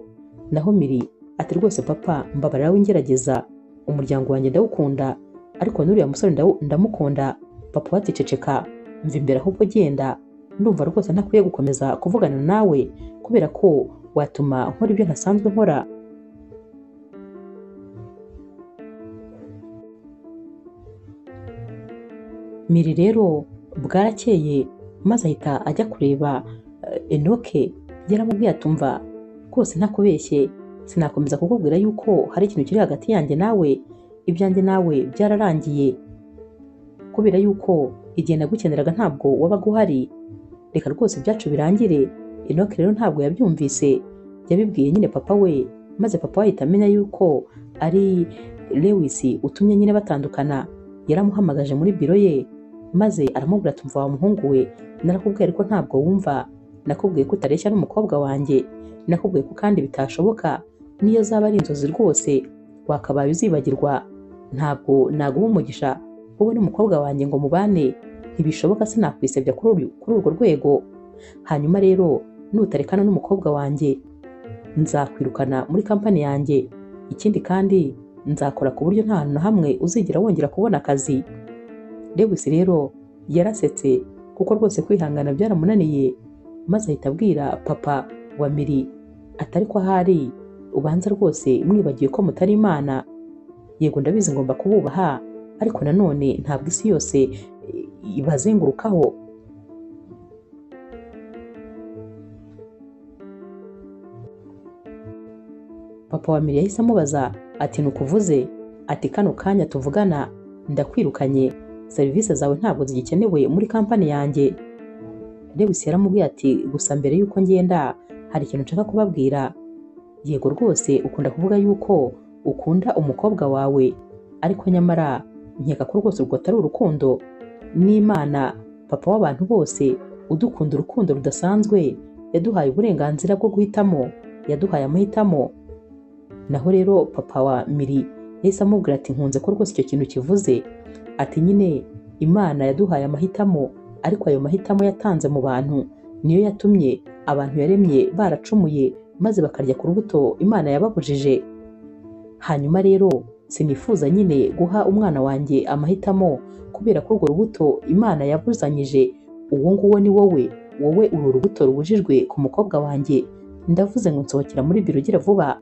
Naho Miri ati rwose papa, mbabarira wingerageza, umuryango wanjye ndawukunda, ariko n'uriya musore ndamukunda. Papa ati ceceka, mva imbere ahubwo genda, ndumva rwose ntakwiye gukomeza kuvugana nawe kubera ko watuma nkora ibyo ntasanzwe nkora. Miri rero bwarakeye maze ahita ajya kureba Enoke. Yaramubwiye atumva rwose ntakubeshye, sinakomeza kukubwira yuko hari ikintu kiri hagati yanjye nawe, ibyanjye nawe byararangiye, kubera yuko igihe nagukeneraga ntabwo wabaga uhari, reka rwose ibyacu birangire. Enoke rero ntabwo yabyumvise, yabibwiye nyine papa we, maze papa we ahita amenya yuko ari Lewis utumye nyine batandukana. Yaramuhamagaje muri biro ye maze aramubwira ati umva wa muhungu we, narakubwiye ariko ntabwo wumva, nakubwiye ko utareshya n'umukobwa wanjye, nakubwiye ko kandi bitashoboka, niyo zaba ari inzozi rwose wakabaye uzibagirwa, ntabwo naguha umugisha wowe n'umukobwa wanjye ngo mubane, ntibishoboka, sinakwisebya kuri urwo rwego. Hanyuma rero nutarekana n'umukobwa wanjye nzakwirukana muri kampani yanjye. Ikindi kandi nzakora ku buryo nta hantu na hamwe uzigera wongera kubona akazi. Lewis rero yarasetse kuko rwose kwihangana byaramunaniye, maze ahita abwira papa wa Miri atari ko ahari ubanza rwose mwibagiwe ko mutari Imana. Yego ndabizi ngomba kububaha, ariko nanone ntabwo isi yose ibazengurukaho. Papa wa Miri yahise amubaza ati nukuvuze? Ati kano kanya tuvugana ndakwirukanye, serivisi zawe ntabwo zigikenewe muri kampani yanjye. Lewis yaramubwiye ati gusa mbere yuko ngenda hari ikintu nshaka kubabwira. Yego rwose ukunda kuvuga yuko ukunda umukobwa wawe, ariko nyamara nkeka ko rwose urwo atari urukundo. N'Imana papa w'abantu bose udukunda urukundo rudasanzwe, yaduhaye uburenganzira bwo guhitamo, yaduhaye amahitamo. Naho rero papa wa Miri yahise amubwira ati nkunze ko rwose icyo kintu kivuze. Ati nyine Imana yaduhaye amahitamo, ariko ayo mahitamo yatanze mu bantu niyo yatumye abantu yaremye baracumuye maze bakarya ku rubuto Imana yababujije. Hanyuma rero sinifuza nyine guha umwana wanjye amahitamo kubera ko urwo rubuto Imana yabuzanyije, uwo nguwo ni wowe, wowe uru rubuto rubujijwe ku mukobwa wanjye. Ndavuze ngo nsohokera muri biro gira vuba.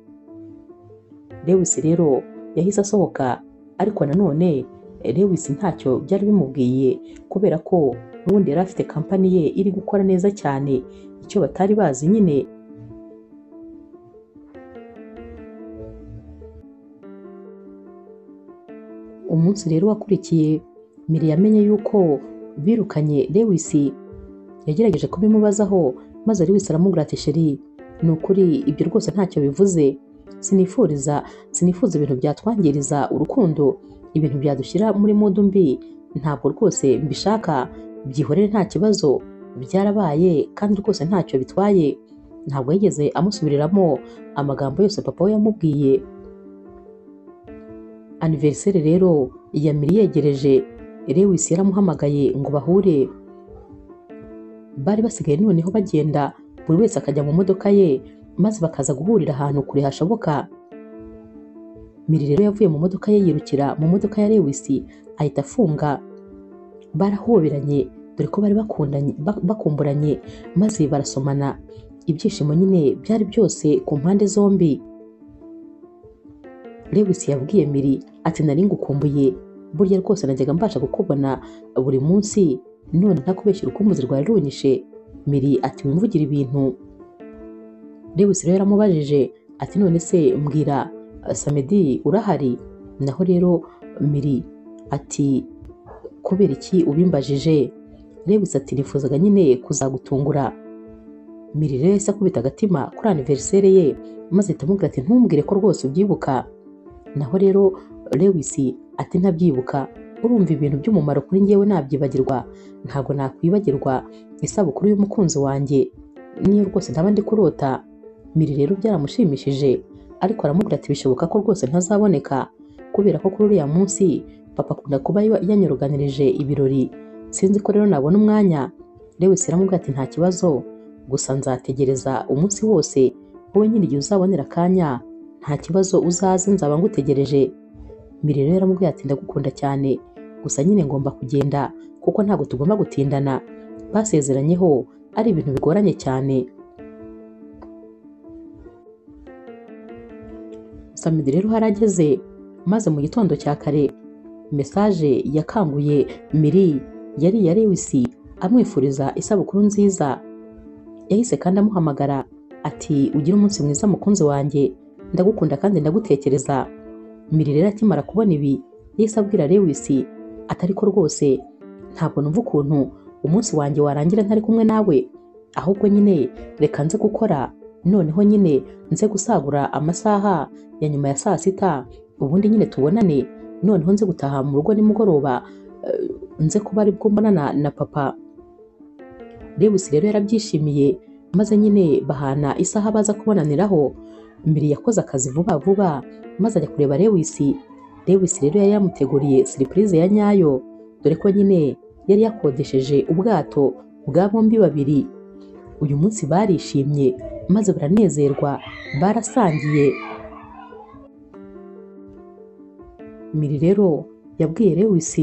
Lewis rero yahise asohoka, ariko nanone Lewis ntacyo byari bimubwiye kubera ko n'ubundi yari afite kampani ye iri gukora neza cyane, icyo batari bazi nyine. Umunsi rero wakurikiye Miri yamenye yuko birukanye Lewis. Yagerageje kubimubazaho maze Lewis aramubwira ati chérie, ni ukuri ibyo rwose ntacyo bivuze, sinifuza ibintu byatwangiriza urukundo, ibintu byadushyira muri mood mbi, ntabwo rwose mbishaka, byihorere nta kibazo, byarabaye kandi rwose ntacyo bitwaye. Ntabwo yigeze amusubiriramo amagambo yose papa we yamubwiye. Anniversaire rero ya Miri yegereje, Lewis yaramuhamagaye ngo bahure. Bari basigaye noneho bagenda buri wese akajya mu modoka ye, maze bakaza guhurira ahantu kure hashoboka. Miri rero yavuye mu modoka ye yirukira mu modoka ya Lewis ahita afunga. Barahoberanye dore ko bari bakumburanye, maze barasomana. Ibyishimo nyine byari byose ku mpande zombi. Lewis yabwiye Miri ati nari ngukumbuye, burya rwose najyaga mbasha kukubona buri munsi, none ntakubeshya urukumbuzi rwari runyishe. Miri ati wimvugire ibintu. Lewis rero yaramubajije ati none se mbwira, Samedi urahari? Naho rero Miri ati kubera iki ubimbajije? Lewis ati nifuzaga nyine kuzagutungura. Miri rero yahise akubita agatima kuri anniversaire ye, maze ahita amubwira ati ntumbwire ko rwose ubyibuka. Naho rero Lewis ati ntabyibuka, urumva ibintu by'umumaro kuri njyewe nabyibagirwa, ntabwo nakwibagirwa isabukuru y'umukunzi wanjye, niyo rwose ntaba ndi kurota. Miri rero byaramushimishije, ariko aramubwira ati bishoboka ko rwose ntazaboneka, kubera ko kuri uriya munsi papa akunda kuba yanyoroganirije ibirori, sinzi ko rero nabona umwanya. Lewis aramubwira ati nta kibazo, gusa nzategereza umunsi wose, wowe nyine igihe uzabonera akanya nta kibazo uzaze nzaba ngutegereje. Miri rero yaramubwiye ati ndagukunda cyane, gusa nyine ngomba kugenda kuko ntabwo tugomba gutindana. Basezeranyeho ari ibintu bigoranye cyane. Samedi rero harageze, maze mu gitondo cya kare message yakanguye Miri yari iya Lewis amwifuriza isabukuru nziza. Yahise kandi amuhamagara ati ugire umunsi mwiza mukunzi wanjye, ndagukunda kandi ndagutekereza. Miri rero akimara kubona ibi yahise abwira Lewis ati ariko rwose ntabwo numva ukuntu umunsi wanjye warangira ntari kumwe nawe, ahubwo nyine reka nze gukora, noneho nyine nze gusagura amasaha ya nyuma ya saa sita, ubundi nyine tubonane, noneho nze gutaha mu rugo nimugoroba, nze kuba aribwo mbonana na papa. Lewis rero yarabyishimiye, maze nyine bahana isaha baza kubonaniraho. Miri yakoze akazi vuba vuba maze ajya kureba Lewis. Lewis rero yari yamuteguriye surprise ya nyayo, dore ko nyine yari yakodesheje ubwato bwa bombi babiri. Uyu munsi barishimye maze baranezerwa, barasangiye. Miri rero yabwiye Lewis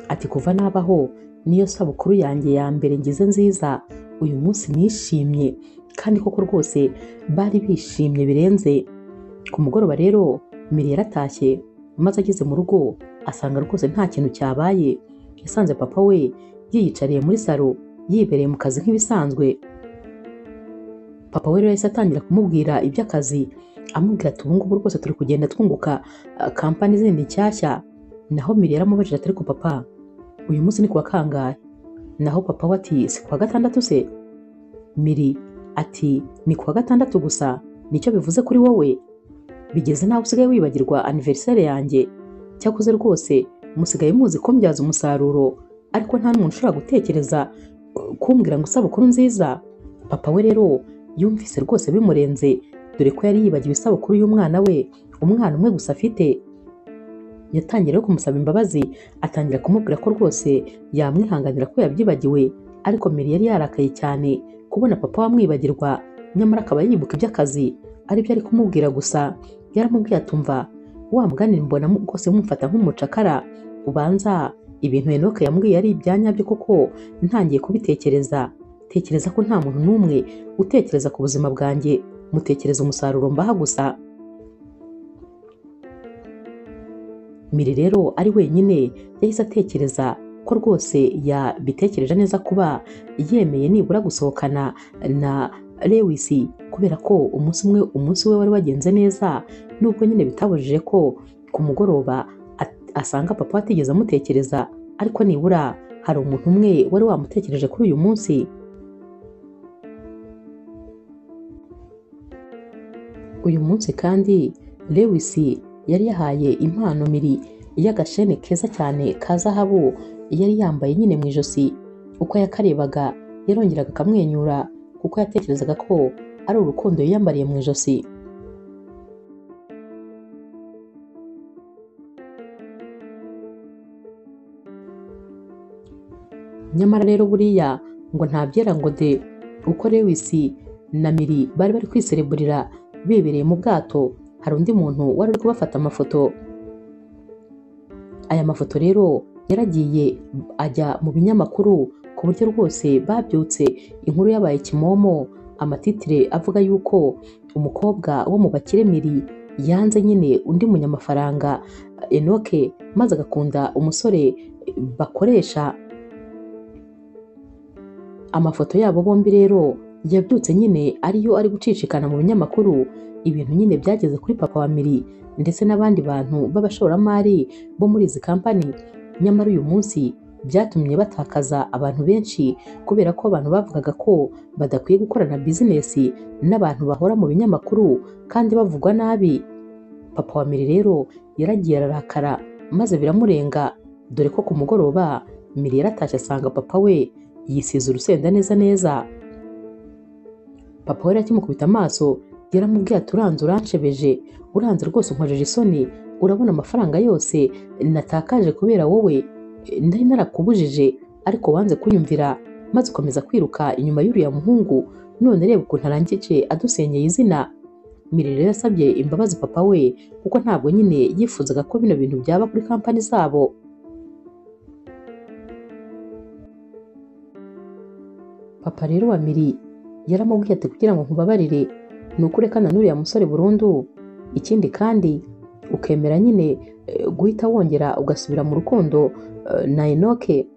ati kuva nabaho niyo sabukuru yanjye ya mbere ngize nziza, uyu munsi nishimye. Kandi koko rwose bari bishimye birenze. Ku mugoroba rero Miri yaratashye, maze ageze mu rugo asanga rwose nta kintu cyabaye. Yasanze papa we yiyicariye muri salo yibereye mu kazi nk'ibisanzwe. Papa we rero yahise atangira kumubwira iby'akazi, amubwira ati ubu ngubu rwose turi kugenda twunguka kampani zindi nshyashya. Naho Miri yaramubajije ati ariko papa uyu munsi ni kuwa kangahe? Naho papa we ati si kuwa gatandatu se? Miri ati ni kuwa gatandatu gusa, nicyo bivuze kuri wowe? Bigeze nawe usigaye wibagirwa anniversaire yanjye? Cyakoze rwose musigaye muzi ko mbyaza umusaruro, ariko nta n'umuntu ushobora gutekereza kumbwira ngo isabukuru nziza. Papa we rero yumvise rwose bimurenze, dore ko yari yibagiwe isabukuru y'umwana we, umwana umwe gusa afite. Yatangiye rero kumusaba imbabazi, atangira kumubwira ko rwose yamwihanganira ko yabyibagiwe, ariko Miri yari yarakaye cyane kubona papa wamwibagirwa, nyamara akaba yibuka iby'akazi aribyo ari kumubwira gusa. Yaramubwiye atumva wa mugani mbona rwose mumfata nk'umucakara, ubanza ibintu Enoke yambwiye ari ibyanyabyo koko, ntangiye kubitekereza. Tekereza ko nta muntu n'umwe utekereza ku buzima bwanjye, mutekereza umusaruro mbaha gusa. Miri rero ari wenyine yahise atekereza ko rwose yabitekereje neza kuba yemeye nibura gusohokana na Lewis, kubera ko umunsi umwe umunsi we wari wagenze neza, nubwo nyine bitabujije ko ku mugoroba asanga papa atigeze amutekereza, ariko nibura hari umuntu umwe wari wamutekereje kuri uyu munsi. Uyu munsi kandi Lewis yari yahaye impano Miri y'agashene keza cyane ka zahabu yari yambaye nyine mu ijosi. Uko yakarebaga yarongeraga akamwenyura kuko yatekerezaga ko ari urukundo yiyambariye mu ijosi. Nyamara rero buriya ngo ntabyera ngo de, uko Lewis na Miri bari bari kwisereburira bibereye mu bwato, hari undi muntu wari uri kubafata amafoto. Aya mafoto rero yaragiye ajya mu binyamakuru ku buryo rwose babyutse inkuru yabaye kimomo, amatitire avuga yuko umukobwa wo mu bakire Miri yanze nyine undi munyamafaranga Enoke, maze agakunda umusore bakoresha. Amafoto yabo bombi rero yabyutse nyine ariyo ari gucicikana mu binyamakuru. Ibintu nyine byageze kuri papa wa Miri ndetse n'abandi bantu b'abashoramari bo muri izi kampani. Nyamara uyu munsi byatumye batakaza abantu benshi kubera ko abantu bavugaga ko badakwiye gukorana bizinesi n'abantu bahora mu binyamakuru kandi bavugwa nabi. Papa wa Miri rero yaragiye ararakara maze biramurenga, dore ko ku mugoroba Miri yaratashye asanga papa we yisize urusenda neza neza. Papa we akimukubita amaso yaramubwiye ati uranze uranshebeje, uranze rwose unkojeje isoni, urabona amafaranga yose natakaje kubera wowe, nari narakubujije ariko wanze kunyumvira, maze ukomeza kwiruka inyuma y'uriya muhungu, none reba ukuntu arangije adusenyeye izina. Miri rero yasabye imbabazi papa we kuko ntabwo nyine yifuzaga ko bino bintu byaba kuri kampani zabo. Papa rero wa Miri yaramubwiye ati kugira ngo nkubabarire ni uko urekana n'uriya musore burundu, ikindi kandi ukemera nyine guhita wongera ugasubira mu rukundo na Enoke.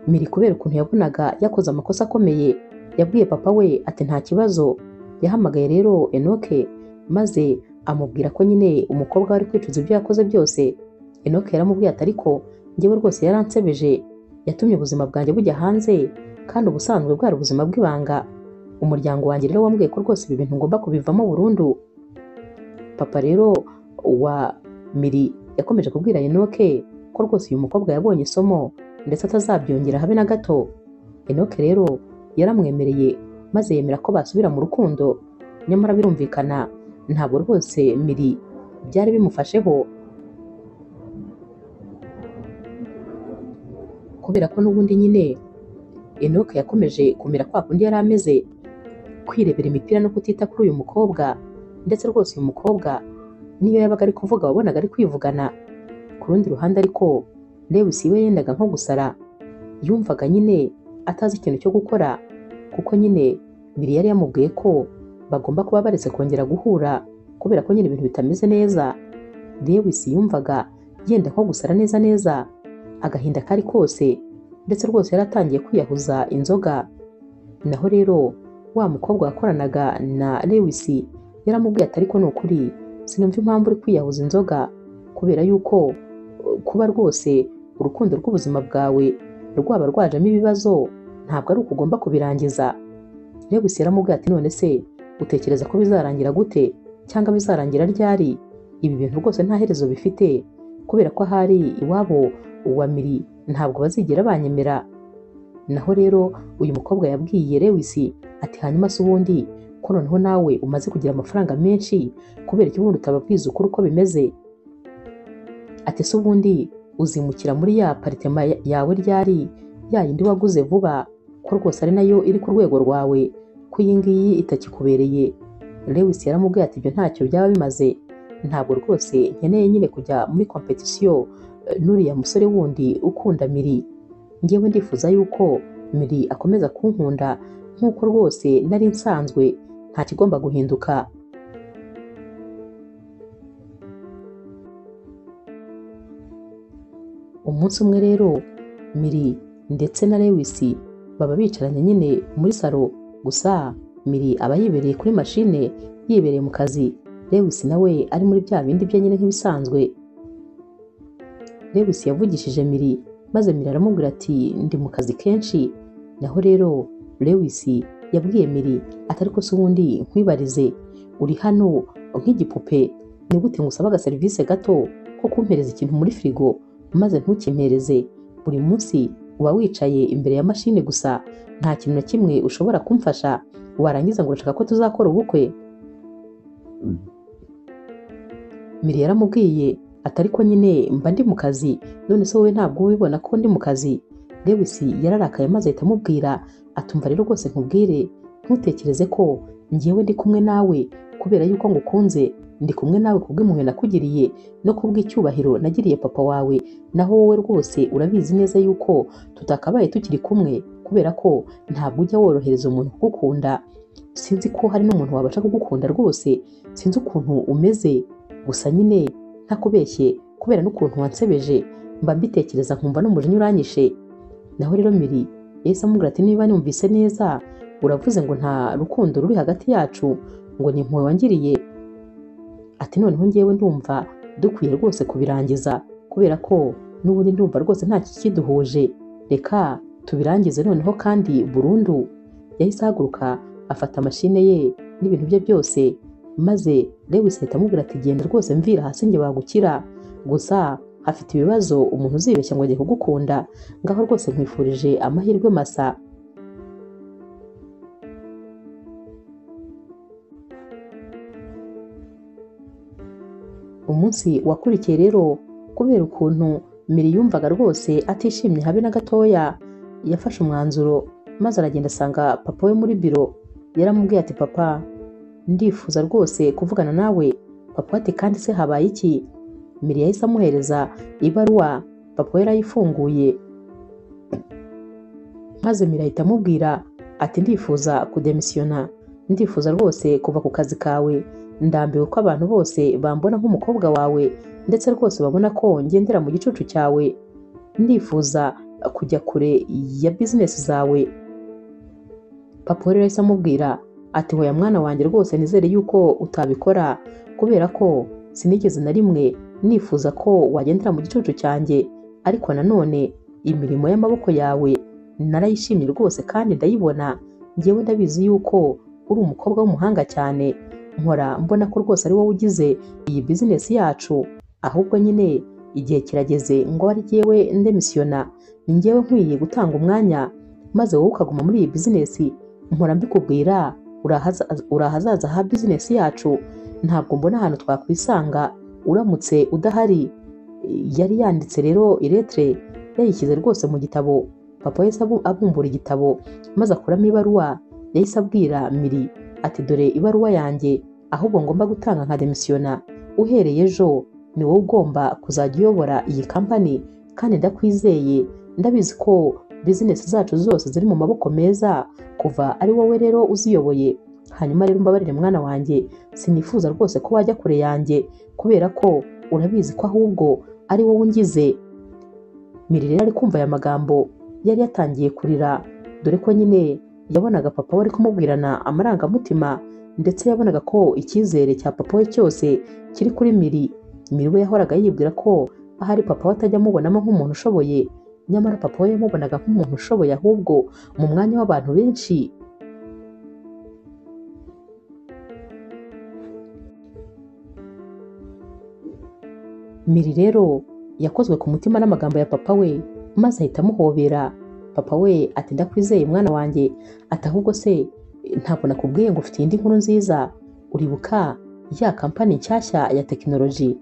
Miri kubera ukuntu yabonaga yakoze amakosa akomeye yabwiye papa we ati nta kibazo. Yahamagaye rero Enoke maze amubwira ko nyine umukobwa wari kwicuza ibyo yakoze byose. Enoke yaramubwiye ati ariko njyewe rwose yaransebeje, yatumye ubuzima bwanjye bujya hanze kandi ubusanzwe bwari ubuzima bw'ibanga. Umuryango wanjye rero wambwiye ko rwose ibi bintu ngomba kubivamo burundu. Papa rero wa Miri yakomeje kubwira Enoke ko rwose uyu mukobwa yabonye isomo ndetse atazabyongera habe na gato. Enoke rero yaramwemereye maze yemera ko basubira mu rukundo. Nyamara birumvikana ntabwo rwose Miri byari bimufasheho, kubera ko n'ubundi nyine Enoke yakomeje kumera kwa kundi yari ameze, kwirebera imipira no kutita kuri uyu mukobwa. Ndetse rwose uyu mukobwa niyo yabaga ari kuvuga wabonaga ari kwivugana. Ku rundi ruhande ariko Lewis we yendaga nko gusara, yumvaga nyine atazi ikintu cyo gukora kuko nyine Miri yari yamubwiye ko bagomba kuba baretse kongera guhura kubera ko nyine ibintu bitameze neza. Lewis yumvaga yenda nko gusara neza neza, agahinda kari kose, ndetse rwose yaratangiye kwiyahuza inzoga. Naho rero wa mukobwa wakoranaga na Lewis yaramubwiye ati ariko ni ukuri sinumva impamvu uri kwiyahuza inzoga, kubera yuko kuba rwose urukundo rw'ubuzima bwawe rwaba rwajemo ibibazo ntabwo ari uko ugomba kubirangiza. Lewis yaramubwiye ati none se utekereza ko bizarangira gute cyangwa bizarangira ryari? Ibi bintu rwose nta herezo bifite, kubera ko ahari iwabo wa Miri ntabwo bazigera banyemera. Naho rero uyu mukobwa yabwiye Lewis ati hanyuma se ubundi ko noneho nawe umaze kugira amafaranga menshi, kubera iki ubundi utababwiza ukuri uko bimeze? Ati se ubundi uzimukira muri ya aparitema yawe ryari, ya yindi waguze vuba, ko rwose ari nayo iri ku rwego rwawe, ko iyi ngiyi itakikubereye? Lewis yaramubwiye ati ibyo ntacyo byaba bimaze, ntabwo rwose nkeneye nyine kujya muri kompetisiyo n'uriya musore wundi ukunda Miri. Njyewe ndifuza yuko Miri akomeza kunkunda nk'uko rwose nari nsanzwe, nta kigomba guhinduka. Umunsi umwe rero Miri ndetse na Lewis baba bicaranye nyine muri salo, gusa Miri aba yibereye kuri mashine, yibereye mu kazi, Lewis nawe ari muri bya bindi bye nyine nk'ibisanzwe. Lewis yavugishije Miri Maze Miri aramubwira ati ndi mu kazi kenshi. Naho rero Lewis yabwiye Miri ati ariko se ubundi nkwibarize, uri hano nk'igipupe, ni gute ngusaba agaserivisi gato ko kumpereza ikintu muri firigo maze ntukimpereze? Buri munsi uba wicaye imbere ya mashini gusa, nta kintu na kimwe ushobora kumfasha, warangiza ngo urashaka ko tuzakora ubukwe? Miri yaramubwiye ati ariko nyine mba ndi mu kazi, none se wowe ntabwo ubibona ko ndi mu kazi? Lewis yararakaye maze ahita amubwira atumva rero rwose nkubwire, ntutekereze ko njyewe ndi kumwe nawe kubera yuko ngukunze, ndi kumwe nawe kubw'impuhwe nakugiriye no kubw'icyubahiro nagiriye papa wawe, naho wowe rwose urabizi neza yuko tutakabaye tukiri kumwe kubera ko ntabwo ujya worohereza umuntu kugukunda. Sinzi ko hari n'umuntu wabasha kugukunda rwose, sinzi ukuntu umeze, gusa nyine ntakubeshye kubera n'ukuntu wansebeje mba mbitekereza nkumva n'umujinya uranyishe. Naho rero Miri yahise amubwira ati niba numvise neza uravuze ngo nta rukundo ruri hagati yacu, ngo ni impuhwe wangiriye, ati noneho njyewe ndumva dukwiye rwose kubirangiza kubera ko n'ubundi ndumva rwose nta kikiduhuje, reka tubirangize noneho kandi burundu. Yahise ahaguruka afata mashine ye n'ibintu bye byose, maze Lewis ahita amubwira ati genda rwose mvira hasi njye bagukira, gusa afite ibibazo umuntu uzibeshya ngo agiye kugukunda, ngaho rwose nkwifurije amahirwe masa. Umunsi wakurikiye rero kubera ukuntu Miri yumvaga rwose atishimye habe na gatoya, yafashe umwanzuro maze aragenda asanga papa we muri biro. Yaramubwiye ati papa ndifuza rwose kuvugana nawe. Papa ati kandi se habaye iki? Miri yahise amuhereza ibaruwa, papa we yarayifunguye maze Miri ahita amubwira ati ndifuza kudemisiyona, ndifuza rwose kuva ku kazi kawe, ndambiwe ko abantu bose bambona nk'umukobwa wawe ndetse rwose babona ko ngendera mu gicucu cyawe, ndifuza kujya kure ya bizinesi zawe. Papa rero yahise amubwira ati hoya mwana wanjye rwose nizere yuko utabikora kubera ko sinigeze na rimwe nifuza ko wagendera mu gicucu cyanjye, ariko nanone imirimo y'amaboko yawe narayishimye rwose kandi ndayibona, njyewe ndabizi yuko uri umukobwa w'umuhanga cyane, nkora mbona ko rwose ari wowe ugize iyi bizinesi yacu, ahubwo nyine igihe kirageze ngo ari jyewe ndemisiyona, ni njyewe nkwiye gutanga umwanya maze wowe ukaguma muri iyi bizinesi, mpora mbikubwira uri ahazaza ha bizinesi yacu, ntabwo mbona ahantu twakwisanga uramutse udahari. Yari yanditse rero iretre yayishyize rwose mu gitabo. Papa yahise abumbura igitabo maze akuramo ibaruwa, yahise abwira Miri ati dore ibaruwa yanjye ahubwo ngomba gutanga nka demisiyona, uhereye ejo ni wowe ugomba kuzajya uyobora iyi kampani kandi ndakwizeye, ndabizi ko bizinesi zacu zose ziri mu maboko meza kuva ari wowe rero uziyoboye. Hanyuma rero mbabarire mwana wanjye, sinifuza rwose ko wajya kure yanjye kubera ko urabizi ko ahubwo ari wowe ungize. Miri rero ari kumva aya magambo yari yatangiye kurira, dore ko nyine yabonaga papa we ari kumubwirana amarangamutima, ndetse yabonaga ko icyizere cya papa we cyose kiri kuri Miri. Miri we yahoraga yibwira ko ahari papa we atajya amubonamo nk'umuntu ushoboye, nyamara papa we yamubonaga nk'umuntu ushoboye ahubwo mu mwanya w'abantu benshi. Miri rero yakozwe ku mutima n'amagambo ya papa we maze ahita amuhobera. Papa we ati ndakwizeye mwana wanjye, ati ahubwo se ntabwo nakubwiye ngo ufite indi nkuru nziza, uribuka ya kampani nshyashya ya tekinoloji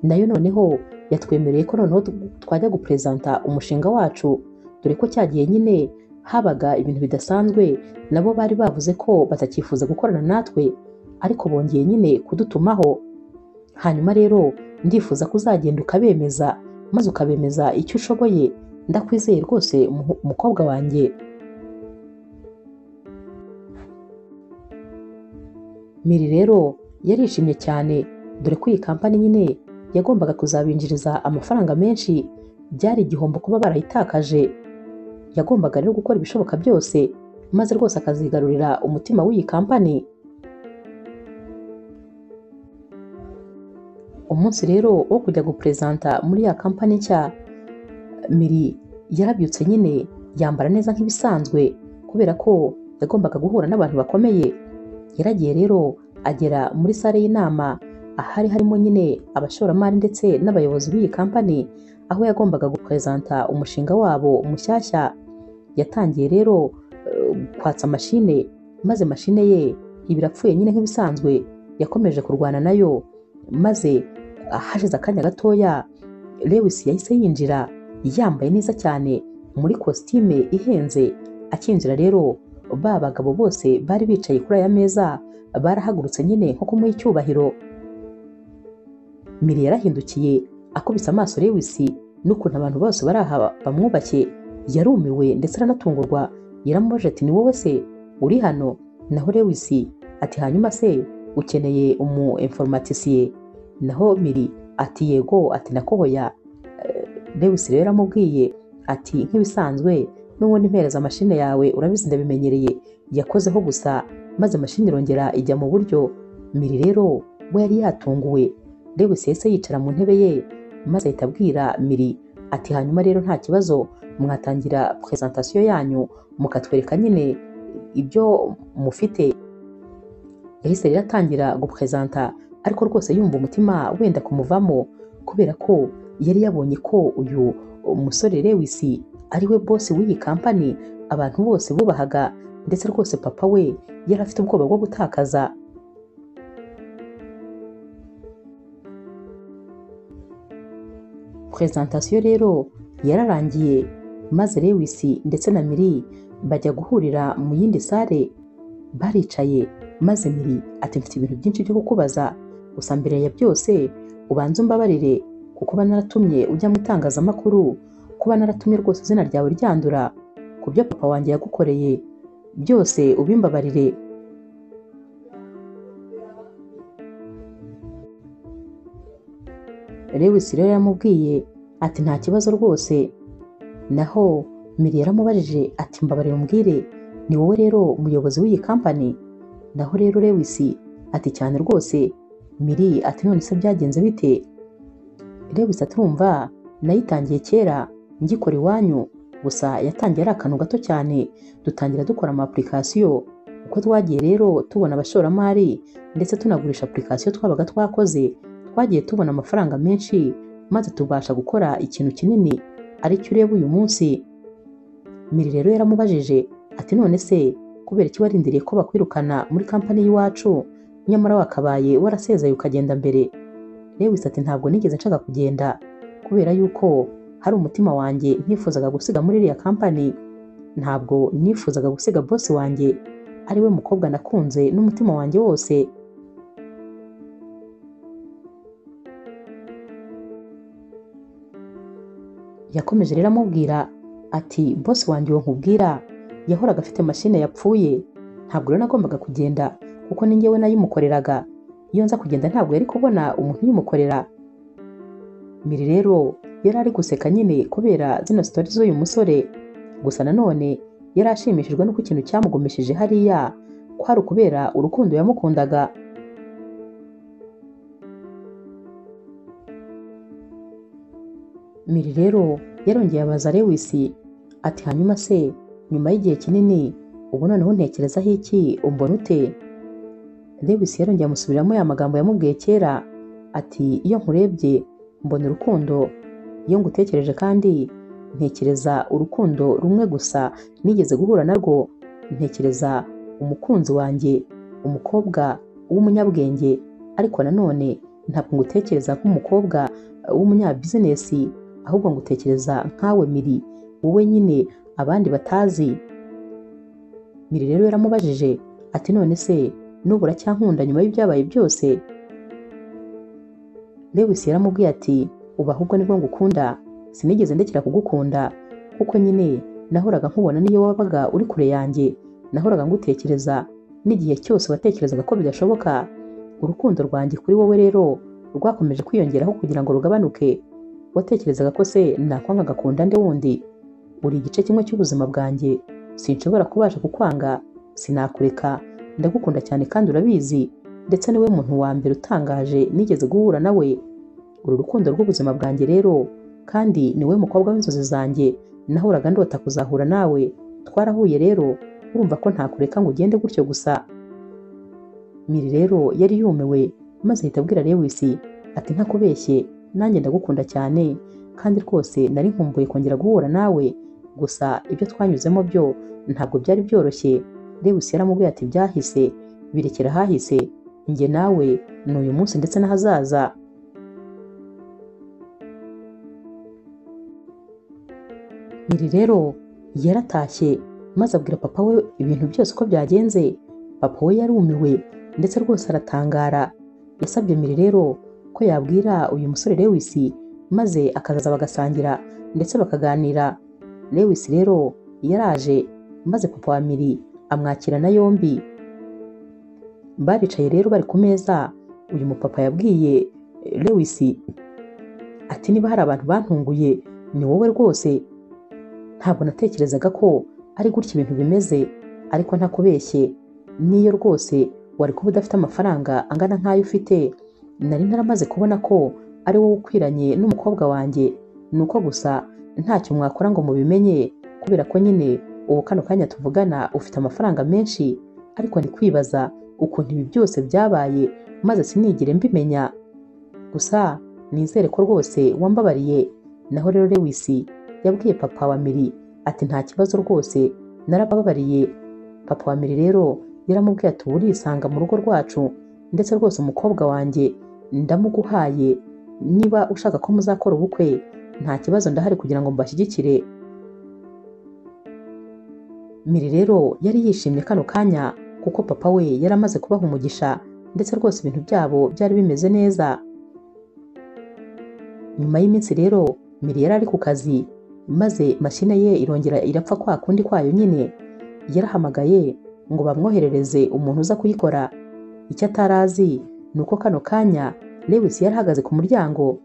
nayo noneho yatwemereye ko noneho twajya guperezanta umushinga wacu, dore ko cyagiye nyine habaga ibintu bidasanzwe, nabo bari bavuze ko batakifuza gukorana natwe ariko bongeye nyine kudutumaho. Hanyuma rero ndifuza ko uzagenda ukabemeza maze ukabemeza icyo ushoboye, ndakwizeye rwose umukobwa wanjye. Miri rero yarishimye cyane, dore ko iyi kampani nyine yagombaga kuzabinjiriza amafaranga menshi, byari igihombo kuba barayitakaje. Yagombaga rero gukora ibishoboka byose maze rwose akazigarurira umutima w'iyi kampani. Umunsi rero wo kujya guperezanta muri ya kampani nshya, Miri Yarabyutse nyine yambara neza nk'ibisanzwe kubera ko yagombaga guhura n'abantu bakomeye. Yaragiye rero agera muri sale y'inama ahari harimo nyine abashoramari ndetse n'abayobozi b'iyi kampani, aho yagombaga guprezanta umushinga wabo mushyashya. Yatangiye rero kwatsa mashine, maze mashine ye iba irapfuye nyine nk'ibisanzwe. Yakomeje kurwana nayo, maze hashize akanya gatoya Lewis yahise yinjira yambaye neza cyane muri kositime ihenze. Akinjira rero ba bagabo bose bari bicaye kuri aya meza barahagurutse nyine nko kumuha icyubahiro. Miri yarahindukiye akubise amaso Lewis n'ukuntu abantu bose bari aha bamwubashye, yarumiwe ndetse aranatungurwa. Yaramubajije ati ni wowe se uri hano? Naho Lewis ati hanyuma se ukeneye umu informatisiye? Naho Miri ati yego, ati nakohoya. Lewis rero yaramubwiye ati nk'ibisanzwe n'ubundi mpereza mashine yawe urabizi ndabimenyereye. Yakozeho gusa maze mashine irongera ijya mu buryo. Miri rero we yari yatunguwe. Lewis yahise yicara mu ntebe ye maze ahita abwira Miri ati hanyuma rero nta kibazo, mwatangira presentation yanyu mukatwereka nyine ibyo mufite. Yahise rero atangira gupresenta, ariko rwose yumva umutima wenda kumuvamo kubera ko yari yabonye ko uyu musore Lewis ari we boss w'iyi kampani abantu bose bubahaga, ndetse rwose papa we yari afite ubwoba bwo gutakaza. Presentation rero yararangiye, maze Lewis ndetse na Miri bajya guhurira mu yindi sale. Baricaye maze Miri ati mfite ibintu byinshi byo kukubaza, gusa mbere ya byose ubanze umbabarire kuko kuba naratumye ujya mu itangazamakuru, kuba naratumye rwose izina ryawe ryandura, ku byo papa wanjye yagukoreye byose ubimbabarire. Lewis rero yaramubwiye ati nta kibazo rwose. Naho Miri yaramubajije ati mbabarira umbwire, ni wowe rero umuyobozi w'iyi kampani? Naho rero Lewis ati cyane rwose. Miri ati none se byagenze bite? Lewis ati urumva nayitangiye kera ngikora iwanyu, gusa yatangiye ari akantu gato cyane, dutangira dukora ama application. Uko twagiye rero tubona abashoramari ndetse tunagurisha application twabaga twakoze, twagiye tubona amafaranga menshi maze tubasha gukora ikintu kinini aricyo ureba uyu munsi. Miri rero yaramubajije ati none se kubera iki warindiriye ko bakwirukana muri kampani y'iwacu nyamara wakabaye warasezeye ukagenda mbere? Lewis ati ntabwo nigeze nshaka kugenda kubera yuko hari umutima wanjye ntifuzaga gusiga muri iriya kampani, ntabwo nifuzaga gusiga boss wanjye ari we mukobwa nakunze n'umutima wanjye wose. Yakomeje rero amubwira ati boss wanjye uwo nkubwira yahoraga afite mashine yapfuye, ntabwo rero nagombaga kugenda kuko ni njyewe nayimukoreraga, iyo nza kugenda ntabwo yari kubona umuntu uyimukorera. Miri rero yari ari guseka nyine kubera zino story z'uyu musore, gusa nanone yari ashimishijwe n'uko ikintu cyamugumishije hariya kwari ukubera urukundo yamukundaga. Miri rero yarongeye abaza Lewis ati hanyuma se nyuma y'igihe kinini ubu noneho ntekerezaho iki, umbona ute? Lewis yarongeye amusubiramo ya magambo yamubwiye kera ati iyo nkurebye mbona urukundo, iyo ngutekereje kandi ntekereza urukundo rumwe gusa nigeze guhura narwo, ntekereza umukunzi wanjye, umukobwa w'umunyabwenge, ariko nanone ntabwo ngutekereza nk'umukobwa w'umunyabizinesi, ahubwo ngutekereza nkawe Miri, wowe nyine abandi batazi. Miri rero yaramubajije ati none se n'ubu uracyankunda nyuma y'ibyabaye byose? Lewis yaramubwiye ati ubu ahubwo nibwo ngukunda, sinigeze ndekera kugukunda kuko nyine nahoraga nkubona niyo wabaga uri kure yanjye, nahoraga ngutekereza n'igihe cyose watekerezaga ko bidashoboka. Urukundo rwanjye kuri wowe rero rwakomeje kwiyongeraho kugira ngo rugabanuke. Watekerezaga ko se nakwanga ngakunda nde wundi? Uri igice kimwe cy'ubuzima bwanjye, sinshobora kubasha kukwanga, sinakureka, ndagukunda cyane kandi urabizi, ndetse niwe muntu wa mbere utangaje nigeze guhura nawe. Uru rukundo rw'ubuzima bwanjye rero kandi niwe mukobwa w'inzozi zanjye, Nahoraga ndota kuzahura nawe, twarahuye rero, urumva ko ntakureka ngo ugende gutyo gusa. Miri rero yari yumiwe, maze ahita abwira Lewis ati ntakubeshye, nanjye ndagukunda cyane kandi rwose nari nkumbuye kongera guhura nawe, gusa ibyo twanyuzemo byo ntabwo byari byoroshye. Lewis yaramubwiye ati byahise, birekera hahise, njye nawe ni uyu munsi ndetse n'ahazaza. Miri rero yaratashye maze abwira papa we ibintu byose uko byagenze. Papa we yarumiwe ndetse rwose aratangara. Yasabye Miri rero ko yabwira uyu musore Lewis maze akazaza bagasangira ndetse bakaganira. Lewis rero yaraje maze papa wa Miri amwakirana yombi. Baricaye rero bari ku meza. Uyu mupapa yabwiye Lewis ati niba hari abantu bantunguye ni wowe rwose, ntabwo natekerezaga ko ari gutya ibintu bimeze, ariko ntakubeshye niyo rwose wari kuba udafite amafaranga angana nk'ayo ufite, nari naramaze kubona ko ari wowe ukwiranye n'umukobwa wanjye, nuko gusa ntacyo mwakora ngo mubimenye, kubera ko nyine ubu kano kanya tuvugana ufite amafaranga menshi, ariko ndi kwibaza ukuntu ibi byose byabaye maze sinigire mbimenya. Gusa nizere ko rwose wambabariye. Naho rero Lewis yabwiye papa wa Miri ati nta kibazo rwose narababariye. Papa wa Miri rero yaramubwiye ati ubu urisanga mu rugo rwacu, ndetse rwose umukobwa wanjye ndamuguhaye, niba ushaka ko muzakora ubukwe nta kibazo ndahari kugira ngo mbashyigikire. Miri rero yari yishimye kano kanya kuko papa we yari amaze kubaha umugisha, ndetse rwose ibintu byabo byari bimeze neza. Nyuma y'iminsi rero Miri yari ari ku kazi, maze mashine ye irongera irapfa kwa kundi kwayo nyine. Yarahamagaye ngo bamwoherereze umuntu uza kuyikora. Icyo atarazi ni uko kano kanya Lewis yari ahagaze ku muryango.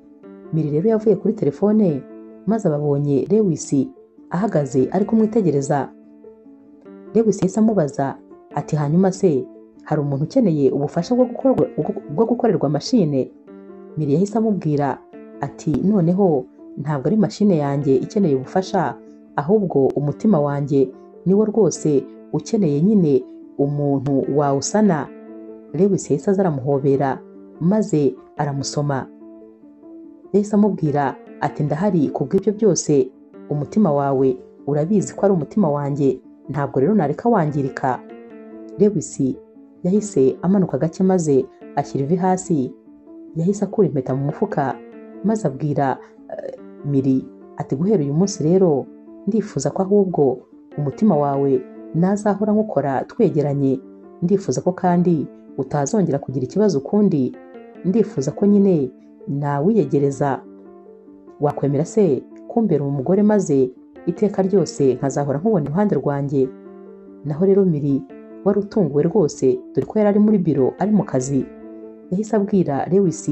Miri rero yavuye kuri telefone maze ababonye Lewis ahagaze ari kumwitegereza. Lewis yahise amubaza ati hanyuma se hari umuntu ukeneye ubufasha bwo gukorerwa mashine? Miri yahise amubwira ati noneho ntabwo ari mashine yanjye ikeneye ubufasha, ahubwo umutima wanjye niwo rwose ukeneye nyine umuntu wawusana. Lewis yahise aza aramuhobera maze aramusoma. Yahise amubwira ati ndahari kubw'ibyo byose, umutima wawe urabizi ko ari umutima wanjye, ntabwo rero nareka wangirika. Lewis yahise amanuka gake maze ashyira ivi hasi. Yahise akura impeta mu mufuka maze abwira Miri ati guhera uyu munsi rero ndifuza ko ahubwo umutima wawe nazahora nkukora twegeranye, ndifuza ko kandi utazongera kugira ikibazo ukundi, ndifuza ko nyine nawiyegereza. Wakwemera se kumbera umugore maze iteka ryose nkazahora nkubona iruhande rwanjye? Naho rero Miri wari utunguwe rwose, dore ko yari ari muri biro ari mu kazi, yahise abwira Lewis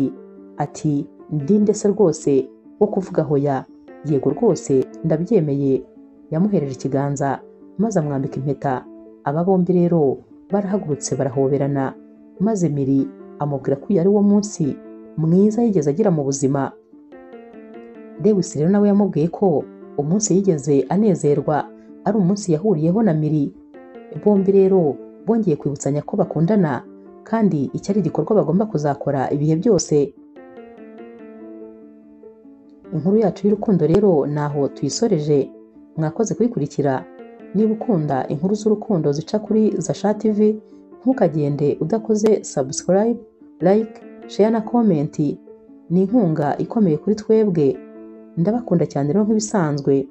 ati ndinde se rwose wo kuvuga hoya, yego rwose ndabyemeye. Yamuhereje ikiganza maze amwambika impeta. Aba bombi rero barahagurutse barahoberana, maze Miri amubwira ko uyu ari wo munsi mwiza yigeze agira mu buzima. Lewis rero nawe yamubwiye ko umunsi yigeze anezerwa ari umunsi yahuriyeho na Miri. Bombi rero bongeye kwibutsanya ko bakundana kandi icyo ari igikorwa bagomba kuzakora ibihe byose. Inkuru yacu y'urukundo rero naho tuyisoreje. Mwakoze kuyikurikira. Niba ukunda inkuru z'urukundo zica kuri Zasha TV, ntukagende udakoze subscribe, like, share na comment. Ni inkunga ikomeye kuri twebwe. Ndabakunda cyane rero nk'ibisanzwe.